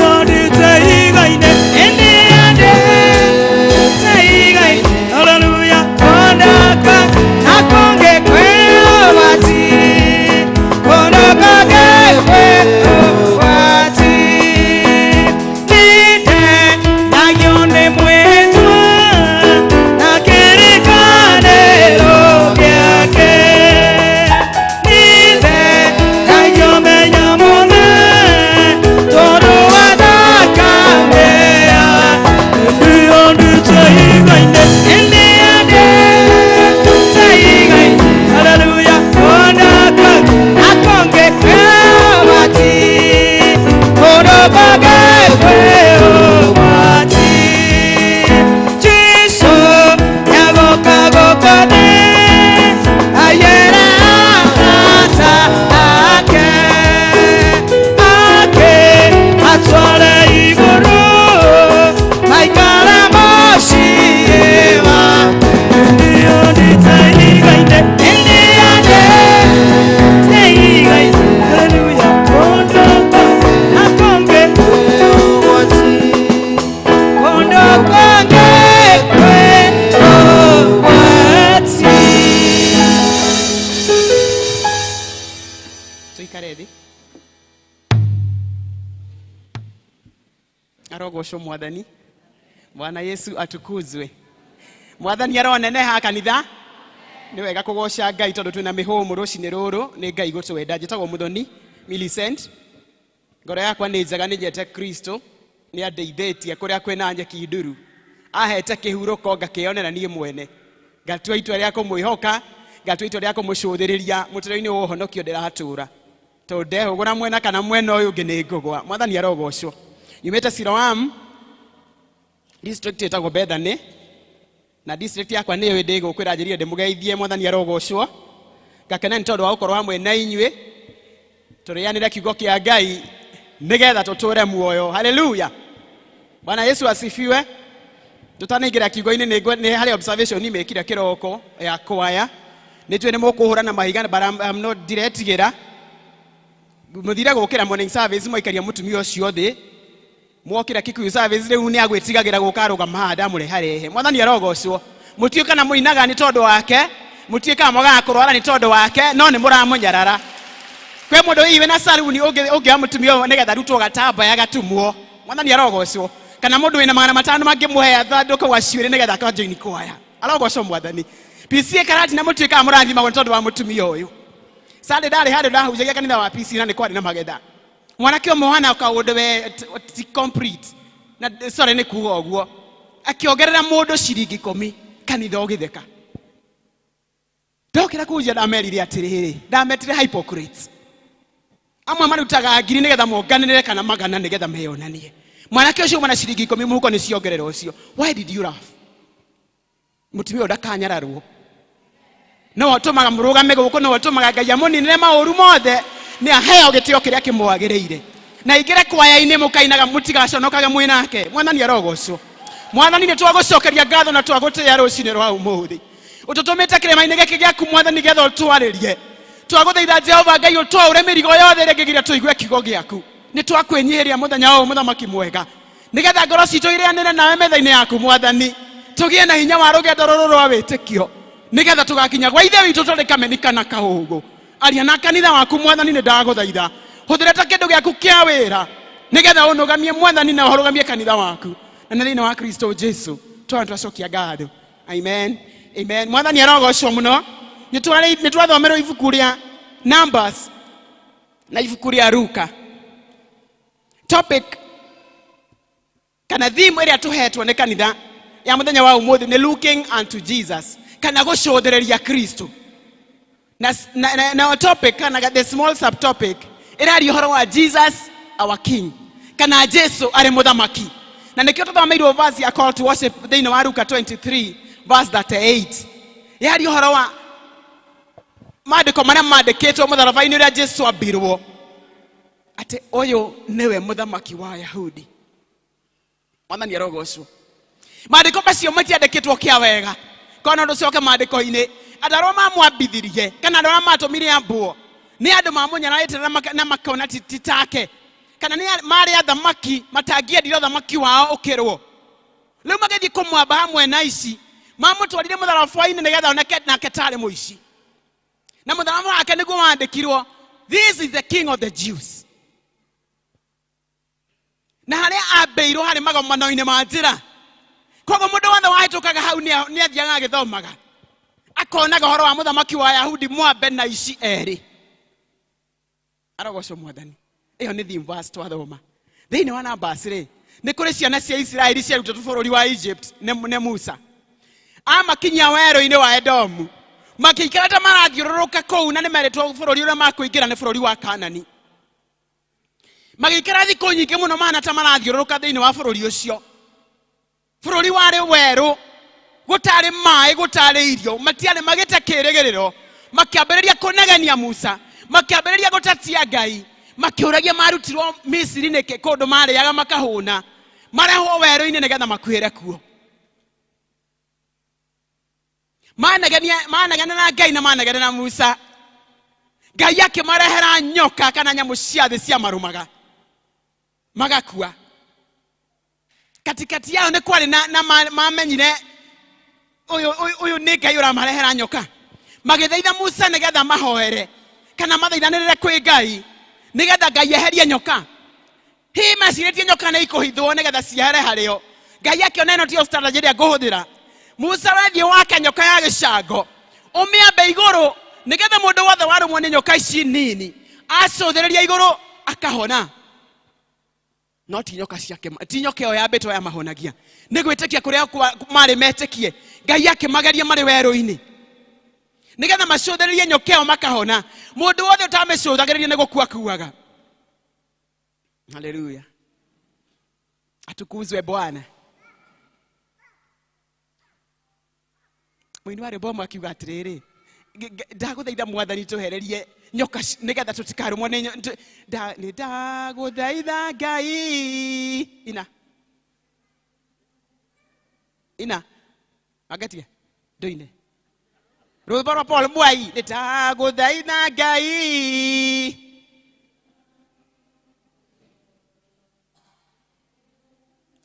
Mũikare thĩ. Arogocwo Mwathani. Bwana Yesu atukuzwe. Mwathani aroneneha kanitha. Nĩ wega kũgoca Ngai tondũ twĩna mĩhũmũ rũcinĩ rũrũ nĩ Ngai gũtwenda. Njĩtagwo Mũthoni Millicent. Ngoro yakwa nĩ njega, nĩ nyendete Kristo, nĩ andeithĩtie kũrĩa kwĩna nyeki nduru. Ahete kĩhurũko ngakĩonera niĩ mwene. Ngatua itua rĩa kũmwĩhoka, ngatua itua rĩa kũmũcũthĩrĩria mũtũrĩre-inĩ wa ũhonokio ndĩratũra. Tondũ ndehũgũra mwena kana mwena ũyũ ũngĩ nĩ ngũgwa. Mwathani arogocwo. Nyumĩte Siloam, district ĩtagwo Bethany, na district yakwa nĩyo ĩndĩ gũkũ ĩranjĩrire ndĩmũgeithie. Mwathani arogocwo. Ngakena nĩ tondũ wa gũkorwo hamwe na inyuĩ tũrĩanĩre kiugo kĩa Ngai nĩgetha tũtũre muoyo. Haleluya, Bwana Yesu asifiwe. Tũtanaingĩra kiugo-inĩ nĩ harĩ observation mekire kĩroko ya kwaya. Nĩ njũĩ nĩ mũkũhũra na mahiga, but I'm not, ndiretigĩra. Mũthire gũkĩra morning service mwaikaria mũtumia ũcio thĩ, mwokĩra Kikuyu service rĩu nĩ agwĩtigagĩra gũka arũgama haha ndamũreharehe. Mwathani arogocwo. Mũtiũĩ kana mũinaga nĩ tondũ wake, mũtiũĩ kana mwagaga kũrwara nĩ tondũ wake, no nĩ mũramũnyarara. Kwĩ mũndũ hihi wĩna saruni ũngĩoya mũtumia ũyũ nĩgetha arutwo gatambaya gatumwo. Mwathani arogocwo. Kana mũndũ wĩna 500 mangĩmũhe athandũke gacuĩrĩ nĩgetha akajoini kwaya. Arogocwo Mwathani. PCA Karatina mũtiũĩ kana mũrathimagwo nĩ tondũ wa mũtumia ũyũ. Sunday ndarĩ handũ ndahunjagia kanitha wa PCA na nĩ kwarĩ na magetha. Mwanake ũmwe ũhana kaũndũ we ti complete na sorry nĩ kuga ũguo, akĩongerera mũndũ ciringi 10 kanitha ũgĩtheka. Ndokĩra kũhunjia ndamerire atĩrĩrĩ, ndametire hypocrites. Amwe marutaga ngiri nĩgetha monganĩrĩre kana magana nĩgetha meyonanie. Mwanake ũcio uma na ciringi 10 mũhuko nĩ ciongerera ũcio. Why did you laugh? Mũtumia ũyũ ndakanyararwo, no atũmaga mũrũgame gũkũ, no atũmaga Ngai amũninĩre maũru mothe, nĩ aheo gĩtĩo kĩrĩa kĩmwagĩrĩire, na aingĩre kwaya-inĩ mũkainaga mũtigaconokage mwĩ nake. Mwathani arogocwo. Mwathani, nĩ twagũcokeria ngatho na twagũtĩĩa rũcinĩ rwa ũmũthĩ. Ũtũtũmĩte kĩrĩma-inĩ gĩkĩ gĩaku Mwathani getha ũtwarĩrie. Twagũthaitha Jehova Ngai ũtwaũre mĩrigo yothe ĩrĩa ĩngĩgiria tũigue kiugo gĩaku. Nĩ twakwĩnyihĩria mũthenya ũyũ mũthamaki mwega, nĩgetha ngoro citũ irĩanĩre nawe metha-inĩ yaku Mwathani, tũgĩe na hinya wa rũgendo rũrũ rwa wĩtĩkio, nĩgetha tũgakinya gwa ithe witũ tũrĩ kameni kana kaũgũ. Aria na kanitha waku Mwathani, nĩ ndagũthaitha hũthĩra ta kĩndũ gĩaku kĩa wĩra, nĩgetha ũnũgamie Mwathani na ũrũgamie kanitha waku, na nĩ thĩinĩ wa Kristo Jesu twana twacokia ngatho. Amen, amen. Mwathani arogocwo mũno. Nĩ twathomerwo ibuku rĩa Numbers na ibuku rĩa Luka. Topic kana theme ĩrĩa tũhetwo nĩ kanitha ya mũthenya wa ũmũthĩ nĩ looking unto Jesus, kana gũcũthĩrĩria Kristo. Na topic kana the small subtopic ĩraria ũhoro wa Jesus our King, kana Jesu arĩ mũthamaki. Na nĩkĩo tũthomeirwo verse ya call to worship thĩinĩ wa Luka 23 verse 38, yaria ũhoro wa maandĩko marĩa mandĩkĩtwo mũtharaba-inĩ ũrĩa Jesu ambirwo, atĩ ũyũ nĩwe mũthamaki wa Ayahudi. Mwathani arogocwo. Maandĩko macio matiandĩkĩtwo kĩa wega, kona ndũcoke maandĩko-inĩ, andũ arĩa mamwambithirie kana andũ arĩa matũmire ambwo nĩ andũ mamũnyararĩte na makona ti take, kana nĩ marĩ athamaki matangĩendire ũthamaki wao ũkĩrwo. Rĩu magĩthiĩ kũmwamba hamwe na ici, mamũtwarire mũtharaba-inĩ nĩgetha oneke nake tarĩ mũici. Na mũtharaba wake nĩguo wandĩkirwo, this is the King of the Jews. Na harĩa ambĩirwo harĩ magomano-inĩ ma njĩra, koguo mũndũ wothe wahĩtũkaga hau nĩ athiaga agĩthomaga akonaga ũhoro wa mũthamaki wa Ayahudi mwambe na ici erĩ. Arogocwo Mwathani. Ĩyo nĩ theme verse twathoma thĩinĩ wa Numbers. Rĩ, nĩ kũrĩ ciana cia Isiraeli ciarutĩtwo bũrũri wa Egypt nĩ Musa, amakinyia werũ-inĩ wa Edomu, makĩikara ta marathiũrũrũka kũu, na nĩ merĩtwo bũrũri ũrĩa makũingĩra nĩ bũrũri wa Kanani. Magĩikara thikũ nyingĩ mũno mahana ta marathiũrũrũka thĩinĩ wa bũrũri ũcio. Bũrũri warĩ werũ, gũtarĩ maĩ, gũtarĩ irio, matiarĩ magĩte kĩĩrĩgĩrĩro. Makĩambĩrĩria kũnegenia Musa, makĩambĩrĩria gũtatia Ngai, makĩũragia marutirwo Misiri nĩkĩ, kũndũ marĩaga makahũna, marehwo werũ-inĩ nĩgetha makuĩre kuo. Manegena na Ngai na manegena na Musa. Ngai akĩmarehera nyoka kana nyamũ cia thĩ ciamarumaga magakua. Katikati yao nĩ kwarĩ na mamenyire ũyũ nĩ Ngai ũramarehera nyoka. Magĩthaitha Musa nĩgetha mahoere. Kana mathaithanĩrĩre kwĩ Ngai nĩgetha Ngai eherie nyoka. Hihi mecirĩtie nyoka nĩ ikũhithwo nĩgetha ciehere harĩo. Ngai akĩona ĩno tiyo strategy ĩrĩa ngũhũthĩra. Musa, wethiĩ wake nyoka ya gĩcango, ũmĩambe igũrũ nĩgetha mũndũ wothe warũmwo nĩ nyoka ici nini acũthĩrĩria igũrũ akahona. No ti nyoka ciake, ti nyoka ĩyo yambĩtwo yamahonagia, nĩ gwĩtĩkia kũrĩa marĩ metĩkie. Ngai akĩmageria marĩ werũ-inĩ nĩgetha macũthĩrĩrie nyoka ĩyo makahona. Mũndũ wothe ũtamĩcũthagĩrĩria nĩ gũkua kuaga. Haleluya, atukuzwe Bwana. Mũini wa rwĩmbo ũmwe akiuga atĩrĩrĩ, "Ndagũthaitha Mwathani tũhererie nyoka nĩgetha tũtikarũmwo nĩ nĩ ndagũthaitha Ngai." Ina ina angatie ndũine rwĩmbo rwa Paul Mwai, nĩ ndagũthaitha Ngai.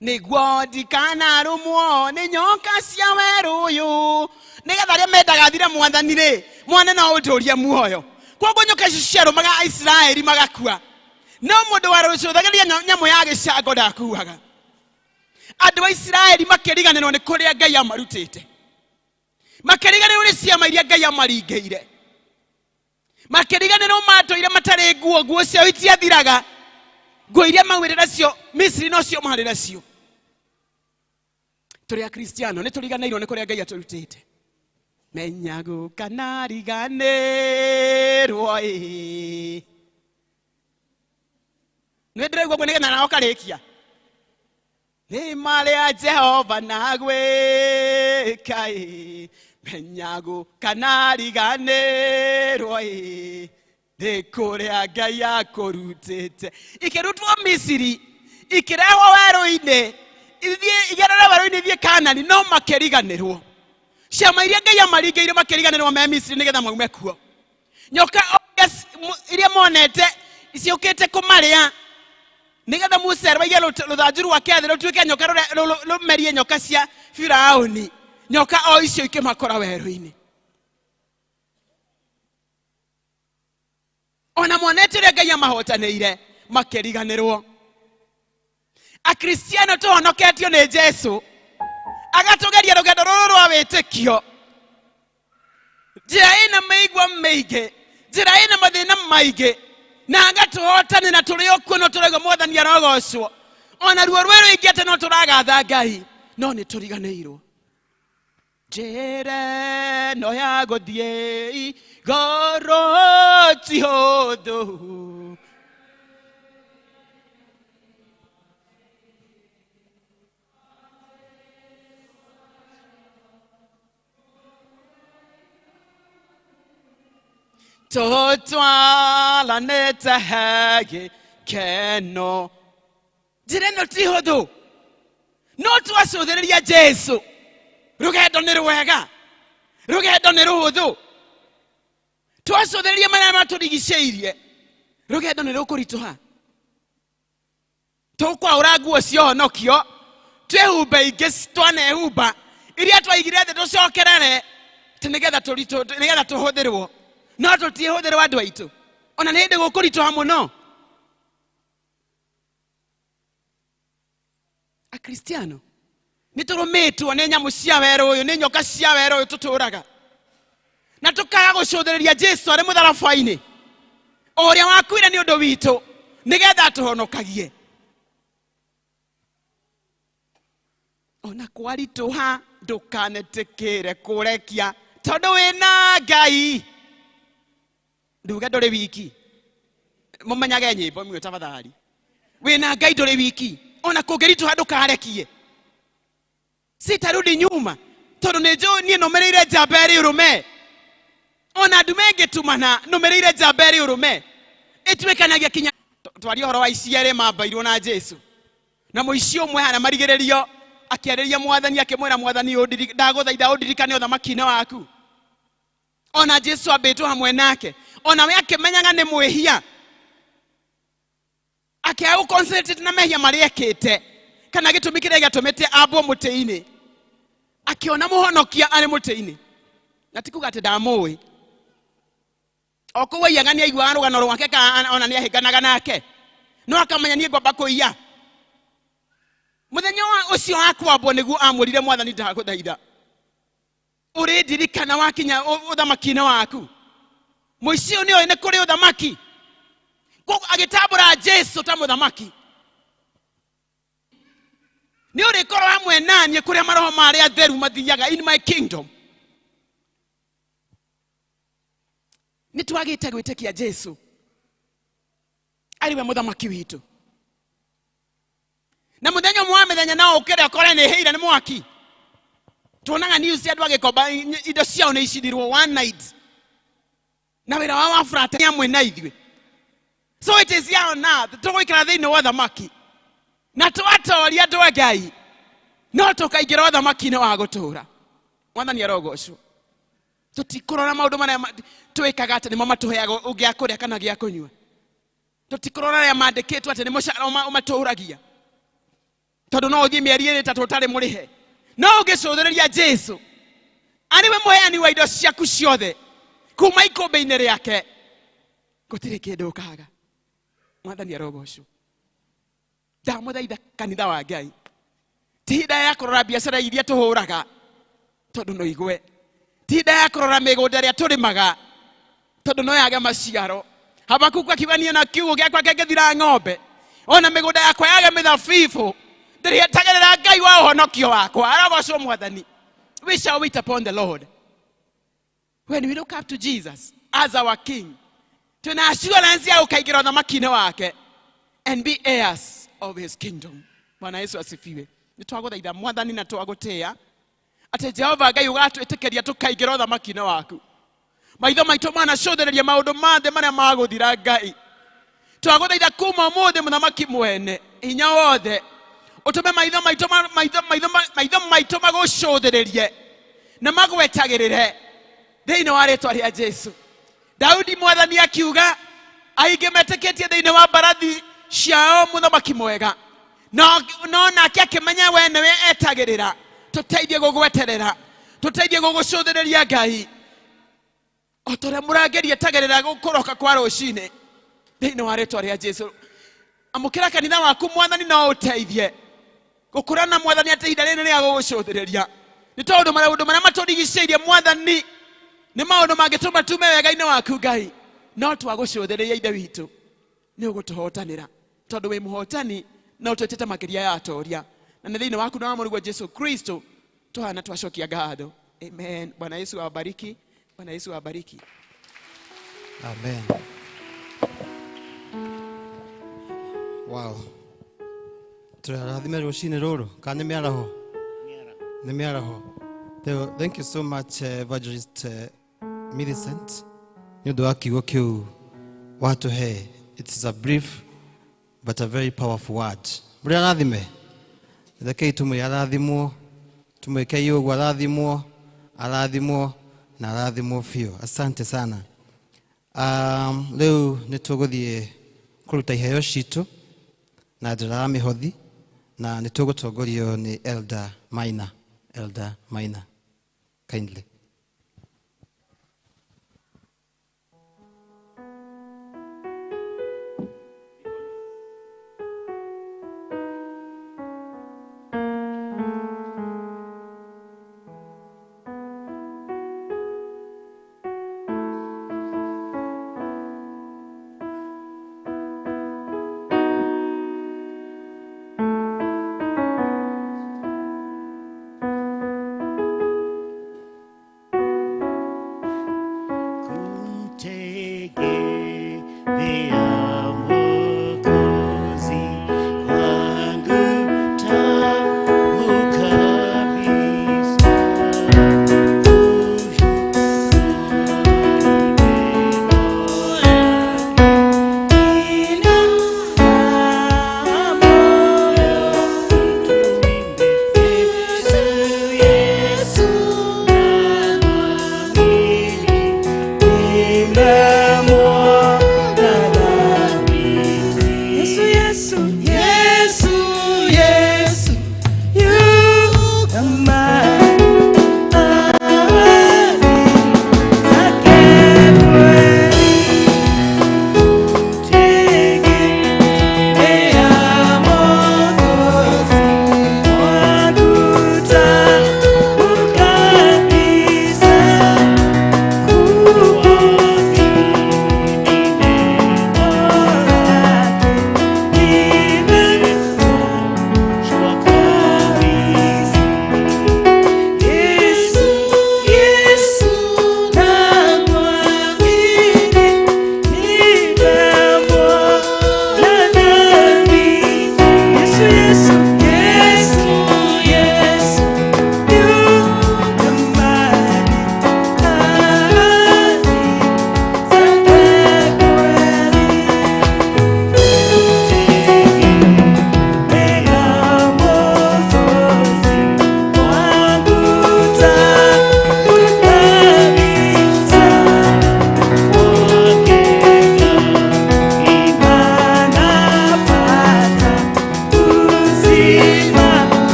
Nĩguo ndikanarũmwo nĩ nyoka cia werũ ũyũ, nĩgetha arĩa mendaga thire Mwathani rĩ, mone no ũndũrie muoyo. Koguo nyoka icio ciarũmaga Aisiraeli magakua, no mũndũ warũcũthagĩria nyamũ ya gĩcango ndakuaga. Andũ a Isiraeli makĩriganĩrwo nĩ kũrĩa Ngai amarutĩte, makĩriganĩrwo nĩ ciama iria Ngai amaringĩire, makĩriganĩrwo matũire matarĩ nguo, nguo ciao itiathiraga, nguo iria maumĩte nacio Misiri nocio marĩ nacio. Tũrĩ Akristiano nĩ tũriganĩirwo nĩ kũrĩa Ngai atũrutĩte. Menya gũkanariganĩrwo ĩ nĩ ndĩraigua ũguo nĩgetha nawe ũkarĩkia nĩ marĩa Jehova nagwĩka ĩ. Menya gũkanariganĩrwo ĩ nĩ kũrĩa Ngai akũrutĩte. Ikĩrutwo Misiri, ikĩrehwo werũ-inĩ, ithiĩ igerere werũ-inĩ ithiĩ Kanani, no makĩriganĩrwo ciama iria Ngai amaringĩire, makĩriganĩrwo me Misiri nĩgetha maume kuo. Nyoka iria monete ciũkĩte kũmarĩa, nĩgetha Musa arwaige rũthanju rwake thĩ rũtuĩke nyoka, rũmerie nyoka cia Firauni, nyoka o icio ikĩmakora werũ-inĩ. Ona monete ũrĩa Ngai amahotanĩire, makĩriganĩrwo. Akristiano tũhonoketio nĩ Jesu agatũgeria rũgendo rũrũ rwa wĩtĩkio, njĩra ĩna mĩigua mĩingĩ, njĩra ĩna mathĩna maingĩ, na agatũhotanĩra tũrĩ o kuo. No tũraigua Mwathani arogocwo, ona ruo rwĩ rũingĩ atĩ no tũragatha Ngai, no nĩ tũriganĩirwo njĩra ĩno ya gũthiĩ igũrũ ti hũthũ. Tũtwaranĩte he gĩkeno, njĩra ĩno ti hũthũ, no twacũthĩrĩria Jesu rũgendo nĩ rwega, rũgendo nĩ rũhũthũ. Twacũthĩrĩria marĩa matũrigicĩirie, rũgendo nĩ rũkũritũha. Tũkwaũra nguo cia ũhonokio twĩhumbe ingĩ twanehumba iria twaigire thĩ, tũcokerere atĩ nĩgetha nĩgetha tũhũthĩrwo, no tũtiĩhũthĩrwo. Andũ aitũ, ona nĩ hĩndĩ gũkũritũha mũno. Akristiano nĩ tũrũmĩtwo nĩ nyamũ cia werũ ũyũ, nĩ nyoka cia werũ ũyũ tũtũraga, na tũkaga gũcũthĩrĩria Jesu arĩ mũtharaba-inĩ, o ũrĩa wakuire nĩ ũndũ witũ nĩgetha atũhonokagie. Ona kwaritũha, ndũkanetĩkĩre kũrekia, tondũ wĩna Ngai. Nduge ndũrĩ wiki, mũmenyage nyĩmbo imwe tafadhali. Wĩna Ngai, ndũrĩ wiki. Ona kũngĩritũha, ndũkarekie. Sitarudi nyuma, tondũ nĩ njũĩ niĩ nũmĩrĩire njamba ĩrĩ ũrũme. Ona ndume ĩngĩtumana, nũmĩrĩire njamba ĩrĩ ũrũme ĩtuĩkanagia kinya. Twaria ũhoro wa ici erĩ mambairwo na Jesu, na mũici ũmwe hana marigĩrĩrio akĩarĩria Mwathani, akĩmwĩra, "Mwathani, ndagũthaitha ũndirikane ũthamaki-inĩ waku." Ona Jesu ambĩtwo hamwe nake, ona we akĩmenyaga nĩ mwĩhia, akĩaga gũconcentrate na mehia marĩa ekĩte kana gĩtũmi kĩrĩa gĩatũmĩte ambwo mũtĩ-inĩ. Akĩona Mũhonokia arĩ mũtĩ-inĩ, na ti kuga atĩ ndamũĩ. O kũu aiyaga nĩ aiguaga rũgano rwake kana ona nĩ ahĩnganaga nake, no akamenya niĩ ngwamba kũiya. Mũthenya wa ũcio wa kwambwo nĩguo amwĩrire, Mwathani, ndagũthaitha ũrĩndirikana wakinya ũthamaki-inĩ waku. Mũici ũyũ nĩoĩ nĩ kũrĩ ũthamaki, koguo agĩtambũra Jesu ta mũthamaki. Nĩ ũrĩkorwo hamwe naniĩ kũrĩa maroho ma arĩa atheru mathiaga, in my kingdom. Nĩ twagĩte gwĩtĩkia Jesu arĩ we mũthamaki witũ, na mũthenya ũmwe wa mĩthenya no ũkĩre ũkore nĩ ĩhĩire nĩ mwaki. Tuonaga news cia andũ agĩkomba indo ciao nĩ icinirwo one night, na wĩra wao wa frat nĩ amwe na ithuĩ. So it is here on earth tũgũikara thĩinĩ wa ũthamaki na twatoria andũ a Ngai, no tũkaingĩra ũthamaki-inĩ wa gũtũũra. Mwathani arogocwo. Tũtikũrora maũndũ marĩa twĩkaga atĩ nĩmo matũheaga gĩa kũrĩa kana gĩa kũnyua. Tũtikũrora arĩa mandĩkĩtwo atĩ nĩ mũcara ũmatũragia, tondũ no ũthiĩ mĩeri ĩrĩ ĩtatũ ũtarĩ mũrĩhe. No ũngĩcũthĩrĩria Jesu arĩ we mũheani wa indo ciaku ciothe kuma ikũmbĩ-inĩ rĩake, gũtirĩ kĩndũ ũkaga. Mwathani arogocwo. Ndamũthaitha kanitha wa Ngai, ti ihinda ya kũrora biacara iria tũhũraga tondũ no igwe, ti ihinda ya kũrora mĩgũnda ĩrĩa tũrĩmaga tondũ no yage maciaro. Habakuku akiuga, niĩ na kiugũ gĩakwa kĩngĩthira ng'ombe, ona mĩgũnda yakwa yage mĩthabibũ, ndĩrĩetagĩrĩra Ngai wa ũhonokio wakwa. Arogocwo Mwathani. We shall wait upon the Lord. When we look up to Jesus as our king, twĩna assurance ya gũkaingĩra ũthamaki-inĩ wake and be heirs of his kingdom. Bwana Yesu asifiwe. Nĩ twagũthaitha Mwathani na twagũtĩĩa atĩ Jehova Ngai ũgatwĩtĩkĩria tũkaingĩra ũthamaki-inĩ waku. Maitho maitũ manacũthĩrĩria maũndũ mothe marĩa magũthira. Ngai, twagũthaitha kuma ũmũthĩ, mũthamaki mwene hinya wothe, ũtũme maitho maitũ maitho maitũ magũcũthĩrĩrie na magwetagĩrĩre thĩinĩ wa rĩtwa rĩa Jesu. Daudi, Mwathani, akiuga aingĩ metĩkĩtie thĩinĩ wa mbarathi ciao, mũthamaki mwega, no nake akĩmenya we nĩwe etagĩrĩra. Tũteithie gũgweterera, tũteithie gũgũcũthĩrĩria, Ngai, o ta ũrĩa mũrangĩri etagĩrĩra kũroka kwa rũcinĩ thĩinĩ wa rĩtwa rĩa Jesu. Amũkĩra kanitha waku, Mwathani, no ũteithie gũkũra na Mwathani atĩ ihinda rĩrĩ rĩa gũgũcũthĩrĩria, nĩ tondũ maũndũ marĩa matũrigicĩirie, Mwathani, nĩ maũndũ mangĩtũma tume wega-inĩ waku, Ngai. No twagũcũthĩrĩria, Ithe witũ, nĩ ũgũtũhotanĩra tondũ wĩ mũhotani na ũtwĩtĩte makĩria ya atoria, na nĩ thĩinĩ waku na wa mũrũguo Jesu Kristo tũhana twacokia ngatho. Amen. Bwana Yesu awabariki. Bwana Yesu awabariki. Amen. Wow. Tũrathime rũcinĩ rũrũ kana nĩ mĩaraho? Nĩ mĩaraho. Thank you so much, Evangelist Millicent, nĩ ũndũ wa kiugo kĩu watũhe. It is a brief but a very powerful word. Mũrĩ arathime. Rekei tũmwĩre arathimwo, tumwĩkei ũguo, arathimwo, arathimwo na arathimwo biũ. Asante sana. Rĩu nĩ tũgũthiĩ kũruta iheo citũ na njĩra ya mĩhothi, na nĩ tũgũtongorio nĩ Elder Maina. Elder Maina, kindly. Kumtegemea Mwokozi wangu tamu kabisa. Yesu, Yesu, Yesu, Yesu, Yesu, you are my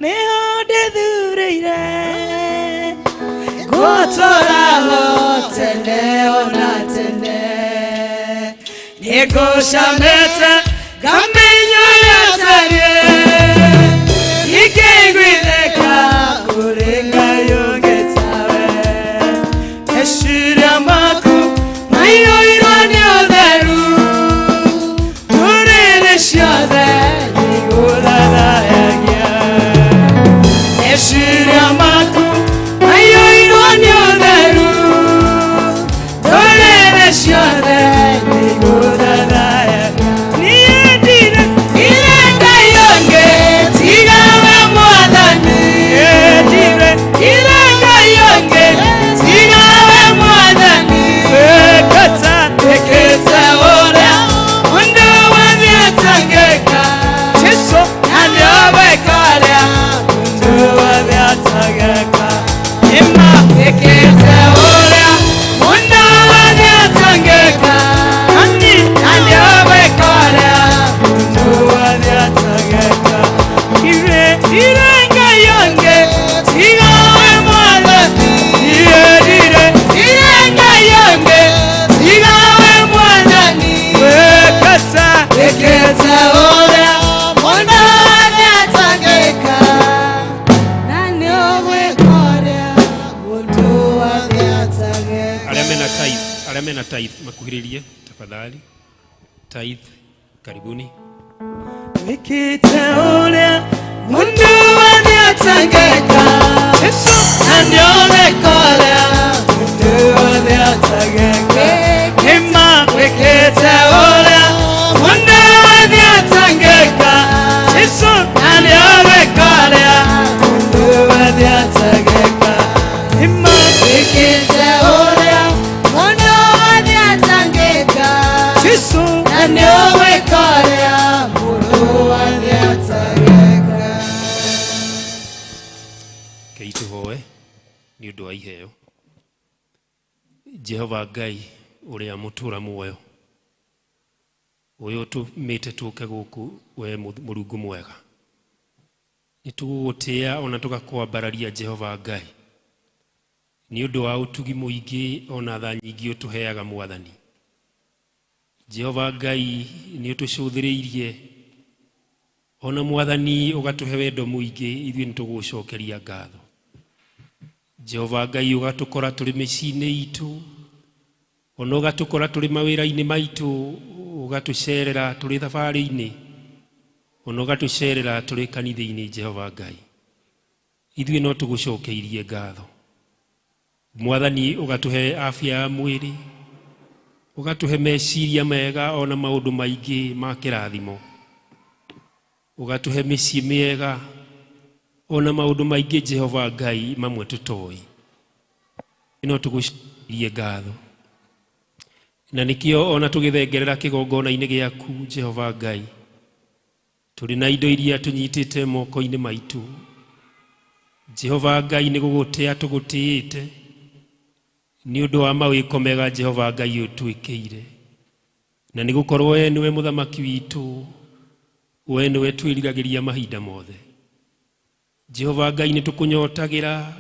Nĩho ndĩthurĩire gũtũũra ho tene ona tene. Nĩngũcamĩte ngamenya ũrĩa atariĩ, ingĩiguithĩka kũrĩ Ngai ũngĩ tawe. Meciria maku maiyũirwo nĩ ũtheru, ndũrĩrĩ ciothe nĩigũthathayagia. Meciria maku maiyũirwo nĩ ũtheru, ndũrĩrĩ ciothe nĩigũthathayagia. Niĩ ndirĩ Ngai ũngĩ tiga we Mwathani. Ndirĩ Ngai ũngĩ tiga we Mwathani. Wĩkĩte ũrĩa mũndũ wothe atangĩka. Jesũ na nĩũgwĩka ũrĩa mũndũ wothe atangĩka. Nĩma wĩkĩte ũrĩa mũndũ wothe atangĩka. Na nĩũgwĩka ũrĩa mũndũ wothe atangĩka. Ndirĩ Ngai ũngĩ tiga we Mwathani. Ndirĩ Ngai ũngĩ tiga we Mwathani. Wĩkĩte ũrĩa mũndũ wothe atangĩka. Na nĩũgwĩka ũrĩa mũndũ wothe atangĩka. Arĩa mena tithe makuhĩrĩrie tafadhali. Tithe, karibuni. Wĩkĩte ũrĩa mũndũ wothe atangĩka. Na nĩũgwĩka ũrĩa mũndũ wothe atangĩka. Nĩma wĩkĩte ũrĩa mũndũ wothe atangĩka. Jesũ na nĩũgwĩka ũrĩa mũndũ wothe atangĩka. Nĩma wĩkĩte ũrĩa mũndũ wothe atangĩka. Jesũ na nĩũgwĩka ũrĩa mũndũ wothe atangĩka. Rekei tũhoe nĩ ũndũ wa iheo. Jehova Ngai ũrĩa mũtũũra muoyo, ũyũ ũtũmĩte tũke gũkũ we Mũrungu mwega, nĩ tũgũgũtĩĩa ona tũgakwambararia Jehova Ngai nĩ ũndũ wa ũtugi mũingĩ ona tha nyingĩ ũtũheaga Mwathani. Jehova Ngai nĩ ũtũcũthĩrĩirie ona Mwathani ũgatũhe wendo mũingĩ, ithuĩ nĩ tũgũgũcokeria ngatho. Jehova Ngai ũgatũkora tũrĩ mĩciĩ-inĩ itũ, ona ũgatũkora tũrĩ mawĩra-inĩ maitũ, ũgatũcerera tũrĩ thabarĩ-inĩ, ona ũgatũcerera tũrĩ kanitha-inĩ. Jehova Ngai ithuĩ no tũgũcokeirie ngatho. Mwathani ũgatũhe afya ya mwĩrĩ, ũgatũhe meciria mega ona maũndũ maingĩ ma kĩrathimo, ũgatũhe mĩciĩ mĩega ona maũndũ maingĩ Jehova Ngai mamwe tũtoĩ. No tũgũcokerie ngatho. Na nĩkĩo ona tũgĩthengerera kĩgongona-inĩ gĩaku Jehova Ngai, tũrĩ na indo iria tũnyitĩte moko-inĩ maitũ. Jehova Ngai nĩ gũgũtĩa tũgũtĩĩte nĩ ũndũ wa mawĩko mega Jehova Ngai ũtwĩkĩire, na nĩ gũkorwo we nĩwe mũthamaki witũ, we nĩwe twĩriragĩria mahinda mothe. Jehova Ngai nĩ tũkũnyotagĩra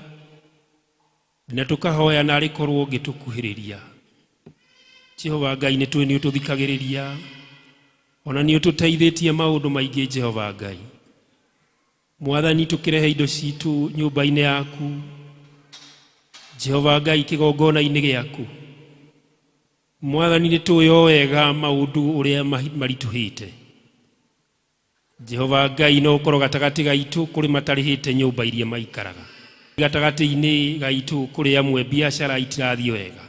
na tũkahoya narĩ korwo ũngĩtũkuhĩrĩria. Jehova Ngai nĩ tũĩ nĩ ũtũthikagĩrĩria ona nĩ ũtũteithĩtie maũndũ maingĩ Jehova Ngai. Mwathani tũkĩrehe indo citũ nyũmba-inĩ yaku Jehova Ngai, kĩgongona-inĩ gĩaku. Mwathani nĩ tũĩ o wega maũndũ ũrĩa maritũhĩte. Jehova Ngai no ũkorwo gatagatĩ gaitũ kũrĩ matarĩhĩte nyũmba iria maikaraga, gatagatĩ-inĩ gaitũ kũrĩ amwe biacara itirathiĩ wega,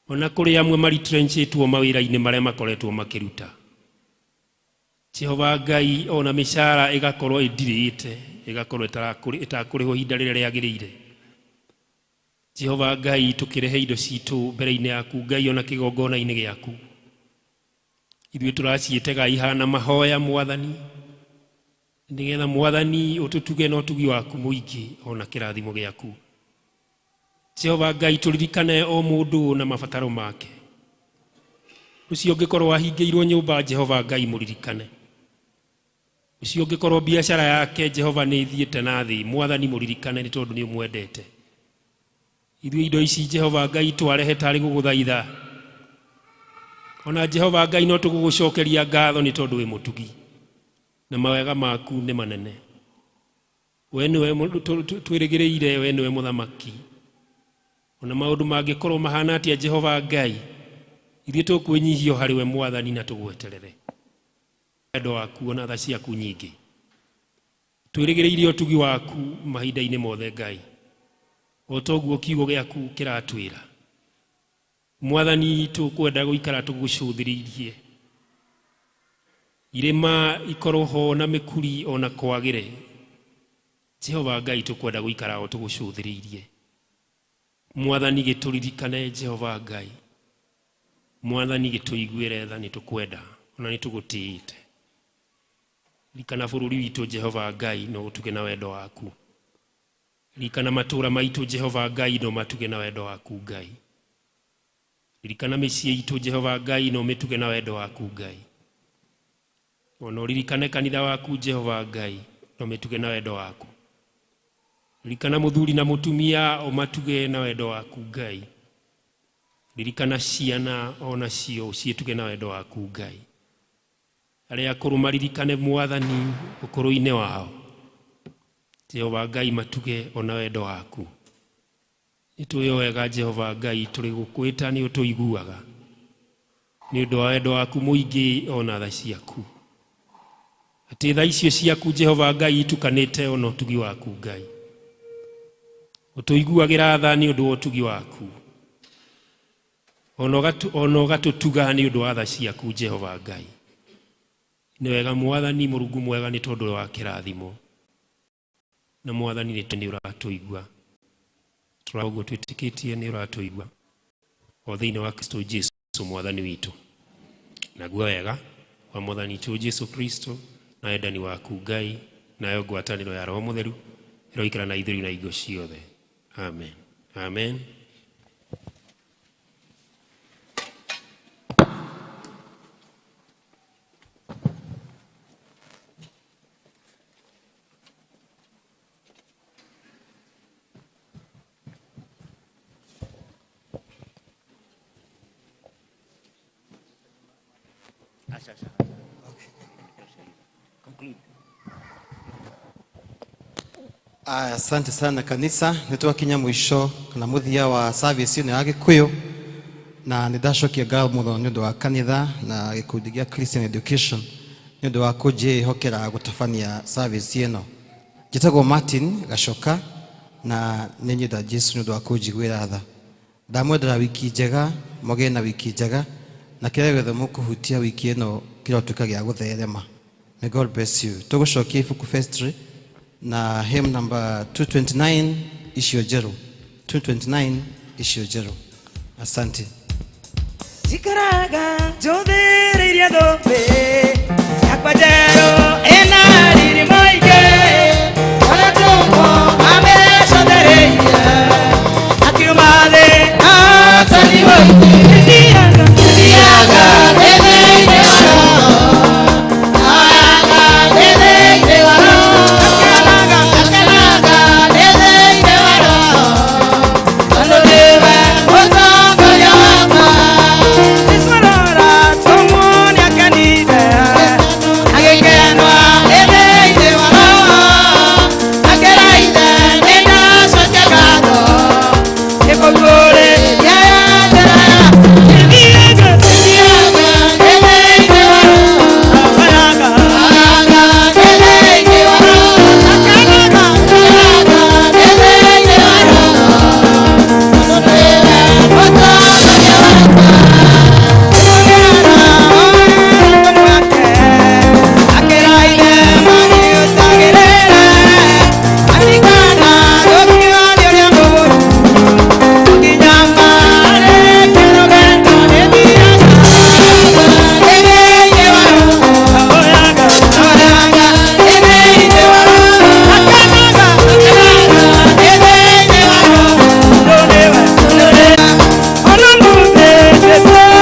ona kũrĩ amwe maritrenchĩtwo mawĩra-inĩ marĩa makoretwo makĩruta. Jehova Ngai ona mĩcara ĩgakorwo ĩndirĩte, ĩgakorwo ĩtakũrĩhwo ihinda rĩrĩa rĩagĩrĩire. Jehova Ngai tũkĩrehe indo citũ mbere-inĩ yaku Ngai ona kĩgongona-inĩ gĩaku, ithuĩ tũraciĩtega ihana mahoya Mwathani, nĩgetha Mwathani ũtũtuge na ũtugi waku mũingĩ ona kĩrathimo gĩaku. Jehova Ngai tũririkane o mũndũ na mabataro make. Ũcio ũngĩkorwo wahingĩirwo nyũmba Jehova Ngai mũririkane. Ũcio ũngĩkorwo biacara yake Jehova nĩ ĩthiĩte na thĩ, Mwathani mũririkane nĩ tondũ nĩ ũmwendete. Ithuĩ indo ici Jehova Ngai twarehe tarĩ gũgũthaitha. Ona Jehova Ngai no tũgũgũcokeria ngatho nĩ tondũ wĩ mũtugi na mawega maku nĩ manene. We nĩwe twĩrĩgĩrĩire, we nĩwe mũthamaki. Ona maũndũ mangĩkorwo mahana atĩa Jehova Ngai, ithuĩ tũkwĩnyihio harĩ we Mwathani na tũgweterere wendo waku ona tha ciaku nyingĩ. Twĩrĩgĩrĩire ũtugi waku mahinda-inĩ mothe Ngai, o toguo kiugo gĩaku kĩratwĩra. Mwathani, tũkwenda gũikara tũgũcũthĩrĩirie, irĩma ikorwo ho na mĩkuri ona kwagĩre. Jehova Ngai, tũkwenda gũikara o tũgũcũthĩrĩirie. Mwathani, gĩtũririkane Jehova Ngai. Mwathani, gĩtũiguĩre tha, nĩ tũkwenda ona nĩ tũgũtĩĩte. Ririkana bũrũri witũ Jehova Ngai, no ũtuge na wendo waku. Ririkana matũũra maitũ Jehova Ngai, no matuge na wendo waku Ngai. Ririkana mĩciĩ itũ Jehova Ngai, no mĩtuge na wendo waku Ngai. Ona ũririkane kanitha waku Jehova Ngai, no mĩtuge na wendo waku. Ririkana mũthuri na mũtumia, ũmatuge na wendo waku Ngai. Ririkana ciana onacio ũciĩtuge na wendo waku Ngai. Arĩa akũrũ maririkane Mwathani ũkũrũ-inĩ wao. Jehova Ngai, matuge ona wendo waku. Nĩ tũĩ wega Jehova Ngai, tũrĩ gũkwĩta nĩ ũtũiguaga nĩ ũndũ wa wendo waku mũingĩ ona tha ciaku. Atĩ tha icio ciaku Jehova Ngai itukanĩte ona ũtugi waku Ngai. Ũtũiguagĩra tha nĩ ũndũ wa ũtugi waku, ona ũgatũtuga nĩ ũndũ wa tha ciaku Jehova Ngai. Nĩ wega Mwathani, Mũrungu mwega, nĩ tondũ wa kĩrathimo. Na Mwathani nĩ ũratũigua. Tũraũguo twĩtĩkĩtie nĩ ũratũigua o thĩinĩ wa Kristo Jesu Mwathani witũ. Naguo wega wa Mwathani witũ Jesu Kristo na wendani waku Ngai nayo ngwatanĩro ya Roho Mũtheru ĩroikara na ithuĩ na hingo ciothe. Amen. Amen. Conclude. Asante sana kanitha, nĩ twakinya mũico kana mũthia wa service ĩno ya Gĩkũyũ, na nĩ ndacokia ngatho mũno nĩ ũndũ wa kanitha na gĩkundi gĩa Christian Education nĩ ũndũ wa kũnjĩhokera gũtabania service ĩno. Njĩtagwo Martin Gacoka na nĩ nyenda Jesu nĩ ũndũ wa kũnjiguĩra tha. Ndamwendera wiki njega, mũgĩe na wiki njega, na kĩrĩa gĩothe mũkũhutia wiki ĩno kĩrotuĩka gĩa gũtherema. May God bless you. Tũgũcokia ibuku vestry na hymn number 229 icio njerũ. 229 icio njerũ. Asante. Njikaraga njũthĩrĩirie thũmbĩ yakwa njerũ.